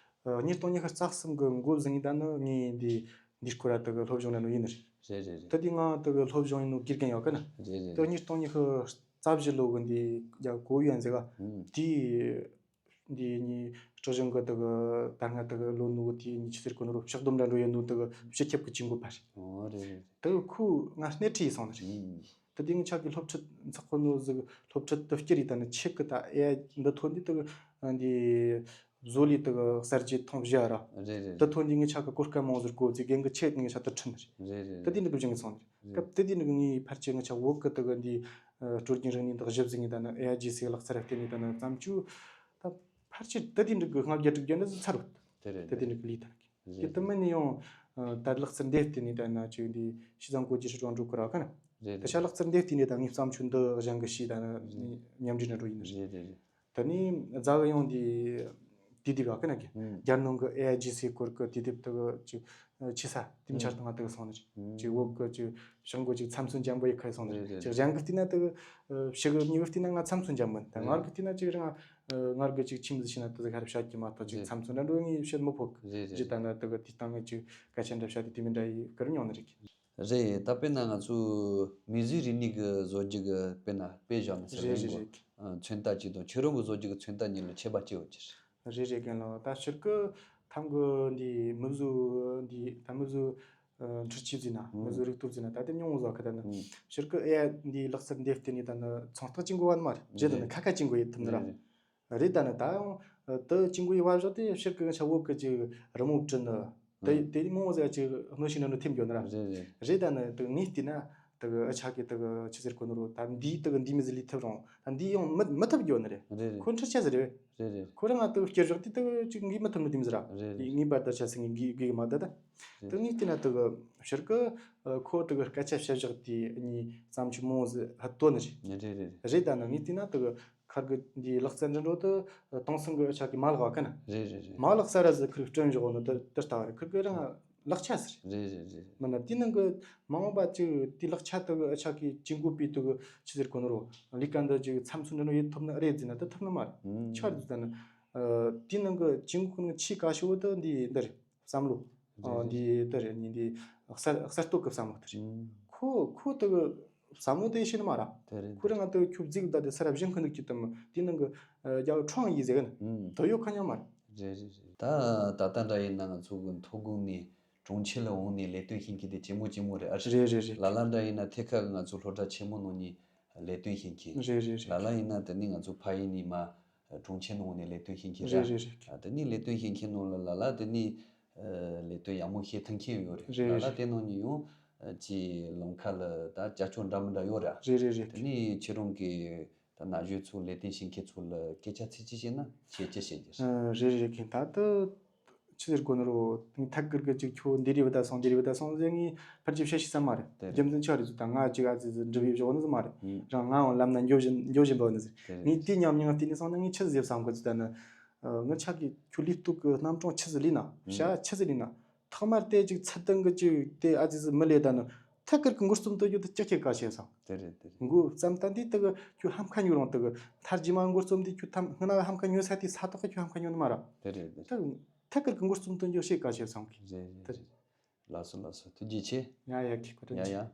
ཨ་ཉིས་སྟོང་ཉི་ཤུ་རྩ་གསུམ་གི་འགོ་བཟུང་ཡིན་ད་ནི་ངས་འདི་འདི་སྐོར་ལ་དེ་གི་སློབ་སྦྱོང་འདྲ་ནོ་ཡིན་ནི་རེད། རེད་རེད་རེད། ད་དེ་ང་དེ་གི་སློབ་སྦྱོང་ཡིན་ནོ་དགེ་རྒན་ཡོད་གི་ན། རེད་རེད། དེ་ཉིས་སྟོང་ཉི་ཤུ་རྩ་བཞི་ལོ་གི་འདི་རྒྱ་གོ་ཡོན་ཟེར་ག་ཨུམ། དེའི། འདི་ནི་སྲིད་གཞུང་གི་དེ་གི་ད་སྔ་དེ་གི་ལོ་ནུ་དེ་ནི་ཆི་ཟེར་གོ་ནོ་རོ་ཕྱག་སྡོམ་འདྲ་འགྲོ་ཡོད་ནོ་དེ་གི་སྤྱི་ཁྱབ་ཀྱི་ཇུས་འགོད་པ་རེད། ཨོ་རེད་རེད། དེ་གི་ཁོ་ང་སྣེ་ཁྲིད་ཡིན་སོང་ནི་རེད། ཨུམ། དེ་དེ་ངི་ཆ་གི་སློབ་ཁྲིད་ཚགས་ཁོ་ནོ་ཟིག་སློབ་ཁྲིད་དུ་བསྐྱུར་ཡི་ད་ནི་ཆི་གི་ད་ཨེ་འདི་ཐོན་དུས་དེ་གི་འདི་བཟོ་ལས་དེ་གི་གསར་བརྗེ་ཐོང་བཞི་ར། རེད་རེད་དེ་རེད། ཐོན་དུས་ངི་ཆ་གི་གོ་སྐབས་མང་ཟིག་གོ་ཚེ་རྒན་གི་ཆེད་ངི་ཆ་དུ་ཁྲིད་ནི་རེད། རེད་རེད་དེ་དེ་རེད། འདི་གི་བཞིན་གི་སོང་ནི་རེད། རེད། སྐབས་དེ་དེ་ནི་ངའི་ཕལ་ཆེར་ངི་ཆ་བོད་གི་དེ་གི་འདི་སྲོལ་རྒྱུན་རིག་གནས་དག་གཞི་བཟུང་ངི་ད་ནི་ཨེ་ཨའི་ཇི་སི་ལག་རྩལ་བརྟེན་ནས་ད་ནི་བརྩམས་ཆོས་ད་ཕལ་ཆེར་དེ་དེ་འདྲ་གི་ལྔ་བརྒྱ་དྲུག་བརྒྱ་འདྲ་ཟིག་ཚར་བ། དེ་རེད། དེ་དེ་འདྲ་གི་ལས་ད་གི་རེད། དེ་མིན་ནི་ཡང་ད་ལག་རྩལ་འདི་བརྟེན་ནས་ད་ན་ཅིག་འདི་ཤི་ཙང་གོ་ཅི་ཧྲི་ཀྲོང་འགྲོ་གི་ར་ག་ན། རེད་དེ་ཤ་རེད། ལག་རྩལ་འདི་བརྟེན་ནས་ད་ངས་བརྩམས་ཆོས་འདི་གཞན་གི་ཤི་ད་ན་མཉམ་འབྲེལ་ན་འགྲོ་ཡིན་ནི་རེད། རེད་རེད་རེད། ད་ནི་རྫ་གི་ཡང་འདི་དུས་དེབ་བ་ཀི་ན་གི་ཨུམ། རྒྱ་ནང་གི་ཨེ་ཨའི་ཇི་སི་སྐོར་གི་དུས་དེབ་དག་ཅིག་ཆི་ས་དེ་ཨུམ། འཆར་དང་ང་དག་སོང་ནི་ཅིག་ཨུམ། ཅིག་བོད་གི་ཅིག་ཤང་གི་ཅིག་ཚམ་སུན་ཅན་པོ་ཡི་ཁ་སོང་ནི་རེད་རེད། ཅིག་གཞན་གི་བལྟས་ན་དག་ཕྱི་གི་མྱི་གི་བལྟས་ན་ང་ཚམ་སུན་ཅན་པོ་ད་ངར་གི་བལྟས་ན་ཅིག་རང་ངར་གི་ཅིག་ཁྱིམ་ཟི་ཤི་ན་དུ་ཟི་ཁར་བཤད་ཀྱི་མ་གཏོགས་ཅིག་རེད། ཚམ་སུན་ར་འགྲོ་ངས་བཤད་མི་ཕོད་གི་རེད་རེད། ཇི་ལྟ་ན་དག་དེ་སྟངས་ངས་ཅིག་སྐད་ཆ་འདྲ་བཤད་དེ་དེ་མི་འདྲ་ཡི་ཀར་མྱོང་ནི་རེད། རེད། ད་དཔེར་ན་ང་ཚོ་མི་གཟུགས་རིག་གནས་ཀྱི་བཟོ་རྒྱུ་གི་དཔེར་ན་དཔེ་བཞག་ནས་ཟེར་རེད་རེད་རེད། མཚོན་རྟགས་གཅིག་དང་ཁྱོད་རང་གི་བཟོ་རྒྱུ་གི་མཚོན་རྟགས་གཉིས་ལ་ཁྱད་པར་ཅི་ཡོད་ཀྱི་རེད། རེད་རེད་རྒན་ལགས། ད་སྤྱིར་གི་ཐང་གི་འདི་མི་གཟུགས་འདི་ད་མི་གཟུགས་འཕྲུལ་ཆས་ཟིན་ན་མི་གཟུགས་རིག་སྟོབས་ཟིན་ན་ད་དེ་ཉུང་ངུ་བཟོ་ཁ་ད་ནི་སྤྱིར་གི་ཨེ་འདི་ལག་རྩལ་འདི་བརྟེན་ནས་ད་ནི་ཚོང་རྟགས་གཅིག་འགོ་བ་ནི་མ་རེད། རེད་ད་ནི་ཁ་ཁ་གཅིག་འགོ་ཡེད་ཐུབ་ནི་ར། རེད་ད་ནི་ད་ཡང་དུ་གཅིག་འགོ་ཡེད་བ་བཞག་དེ་སྤྱིར་གི་ང་ཆ་བོད་གི་ཅིག་རི་མོ་བྲི་ནི་དེ་དེ་མོ་ཟེར་ཅིག་གནོད་ཤིང་ནང་དུ་ཐིམ་རྒྱུ་ནི་ར། རེད་རེད། རེད་ད་ནི་དུ་ངས་བལྟས་ན་དུ་ཨ་ཆ་གི་དུ་ཆི་ཟེར་གོ་ནི་རོ་ད་འདིའི་དུ་འདི་མི་ཟི་ལི་ཐུབ་རུང་ད་འདི་ཡང་མི་མི་ཐུབ་རྒྱུ་ནི་རེད། རེད་རེད། ཁོ་འཕྲུལ་ཆས་ཟེར་རེད། རེད་རེད། ཁོ་རང་ང་དུ་སྐྱེ་བཞག་དེ་དུ་ཅིག་ངས་མི་ཐུབ་ནི་དེ་མི་ཟེར་ར། རེད་རེད། ངས་པར་དུ་ཆ་སི་ངས་གི་གི་མ་ད་ད། རེད། དུ་ངས་བལྟས་ན་དུ་ཕྱིར་གི་ཁོ་དུ་སྐད་ཆ་བཤད་བཞག་དེ་གཉིས་བརྩམས་ཆོས་མོ་ཟི་ཧ་ཏོ་ནི་རེད། རེད་རེད་རེད། རེད་ད་ནི་ངས་བལྟས་ན་དུ་ཁར་གི་འདི་ལག་རྩལ་འདྲ་འགྲོ་དུ་དེང་སང་གི་ཆ་གི་མ་ལག་བ་ཀ་ན། རེད་རེད་རེད། མ་ལག་ས་ར་ཟི་ཁུར་སྐྲུན་བཞག་ནི་དུ་དུ་ལྟ་བ་རེད། ཁུར་གི་རང་ལག་ཆ་ཟེར། རེད་རེད་རེད། མིན་ན་དེ་ནང་གི་མ་འོངས་པ་ཅིག་དེ་ལག་ཆ་དུ་ཆ་གི་ཅིག་འགོ་པའི་དུ་ཆི་ཟེར་གོ་ནོ་རོ་ལི་ཀ་འདི་ཅིག་ཚམ་ཚུན་འདྲ་ནོ་ཡེ་ཐུབ་ན་རེད་ཟེར་ན་དུ་ཐུབ་ནི་མ་རེད། ཨུམ། ཆ་རེད་ཟེར་ན་དེ་ནང་གི་ཅིག་འགོ་ནི་ཆེས་ག་ཤོ་དུ་འདི་འདི་རེད། བསམ་བློ། རེད་རེད། འདི་ལྟར་ནི་འདི་གསར་གསར་གཏོད་ཀྱི་བསམ་བློ་ལྟར། ཨུམ། ཁོ་ཁོ་དེ་གི་བསམ་བློ་དེ་ཤེས་ནི་མ་ར། དེ་རེད། ཁོ་རང་ང་དེ་ཁྱོད་རྫིག་ད་དེ་ས་རབ་གཞན་ཁོ་ནུག་ཅི་དམ་དེ་ནང་གི་རྒྱ་ཁྲོང་ཡི་ཟེར་གི་ན། ཨུམ། དེ་ཡོད་ཁ་ཉོ་མ་ར། རེད་རེད་རེད། ད་ད་ལྟ་འདྲ་ཡིན་ན་ང་ཚོ་གི་མཐོ་སྒང་ནས་གྲོང་ཁྱེར་ལ་འོང་ནས་ལས་དོན་བྱེད་མཁན་དེ་ཇེ་མོ་ཇེ་མོ་རེད་ཨ། རེད་རེད་རེད། ལ་ལ་འདྲ་ཡིན་ན་ཐད་ཀ་གི་ང་ཚོ་སློབ་གྲྭ་ཆེན་མོ་ནང་ནས་ལས་དོན་བྱེད་མཁན། རེད་རེད་རེད། ལ་ལ་ཡིན་ན་དེ་ནི་ང་ཚོ་ཕ་ཡུལ་ནས་མ་གྲོང་ཁྱེར་ནང་ནས་ལས་དོན་བྱེད་མཁན་རེད། རེད་རེད་རེད། ཨ་དེ་ནི་ལས་དོན་བྱེད་མཁན་ནང་ལ་ལ་ལ་དེ་ནི་ལས་དོན་ཡག་མོ་བྱེད་ཐུབ་མཁན་ཡོད་རེད། རེད་ལ་ལ་རེད། དེ་ནང་ནས་ཡང་ཅི་ལམ་ཁ་ལ་ད་ཅ་ཅོ་འདྲ་མི་འདྲ་ཡོད་རེད། རེད་རེད་རེད། དེ་ནི་ཁྱེད་རང་གི་ད་ན་གཞོན་ཚོ་ལས་དོན་བྱེད་མཁན་ཚོ་ལ་སྐད་ཆ་ཚིག་གཅིག་བཤད་ན་ཁྱེད་ཅི་བཤད་རྒྱུ་རེད། རེད་རེད་རེད། ད་དུ། ཆི་ཟེར་གོ་ནི་རོ། ཐད་ཀར་གི་ཅིག་ཁྱོད་འདི་རི་བ་ད་སོང་འདི་རི་བ་ད་སོང་ཟེར་ངས་ཕར་ཅིག་བཤད་ཤེས་ས་མ་རེད། དེ་རེད། རྒྱུ་མཚན་ཆ་རེད་ཟེར་ད་ང་ཅིག་ཨ་ཙི་ཟིག་འབྲི་བའི་བཞག་ནི་ཟིག་མ་རེད། ཨུམ། རང་ང་འོང་ལམ་ན་འགྱོ་བཞིན་འགྱོ་བཞིན་པ་ནི་ཟིག་དེ་རེད། ངས་དེ་ཉམས་མྱོང་བལྟས་ནས་སོང་ན་ངས་ཆི་ཟིག་བསམ་གོ་ཟིག་ད་ནི། ངར་ཆག་གི་ཁྱོད་ལུས་སྟོབས་ཀྱི་རྣམ་གྲངས་ཆི་ཟིག་ལས་ན། ཨུམ། བྱ་ཆི་ཟིག་ལས་ན། ཐོག་མར་དེ་ཅིག་ཚད་ལྡན་གི་ཅིག་དེ་ཨ་ཙི་ཟིག་མི་ལས་ད་ནི། ཐད་ཀར་གི་མགོ་རྩོམ་དུ་ཡོད་དུ་ཅག་ཁྱེད་ག་བྱས་སོང་། དེ་རེད་དེ་རེད། མགོ་བརྩམས་ད་འདི་དག་ཁྱོད་ཧམ་ཁ་ཉོ་རང་དག་མཐར་རྗེས་མ་མགོ་རྩོམ་འདི་ཁྱོད་ཐམ་སྔ་ན་ཧམ་ཁ་ཉོ་ས་དེ་ས་ཐོག་ག་ཁྱོད་ཧམ་ཁ་ཉོ་ནི་མ་ར། དེ་རེད་དེ་རེད། ད་ཐད་ཀར་གི་མགོ་རྩོམ་དུ་འགྱོ་ཤེས་ག་བྱས་སོང་གི། རེད་རེད་དེ་རེད། རེད། ལགས་སོ་ལགས་སོ་ཐུགས་རྗེ་ཆེ། ཡ་ཡ་ཁྱེད་ཁོ་ཐུགས་ཡ་རྗེ་ཡ། ཆེ།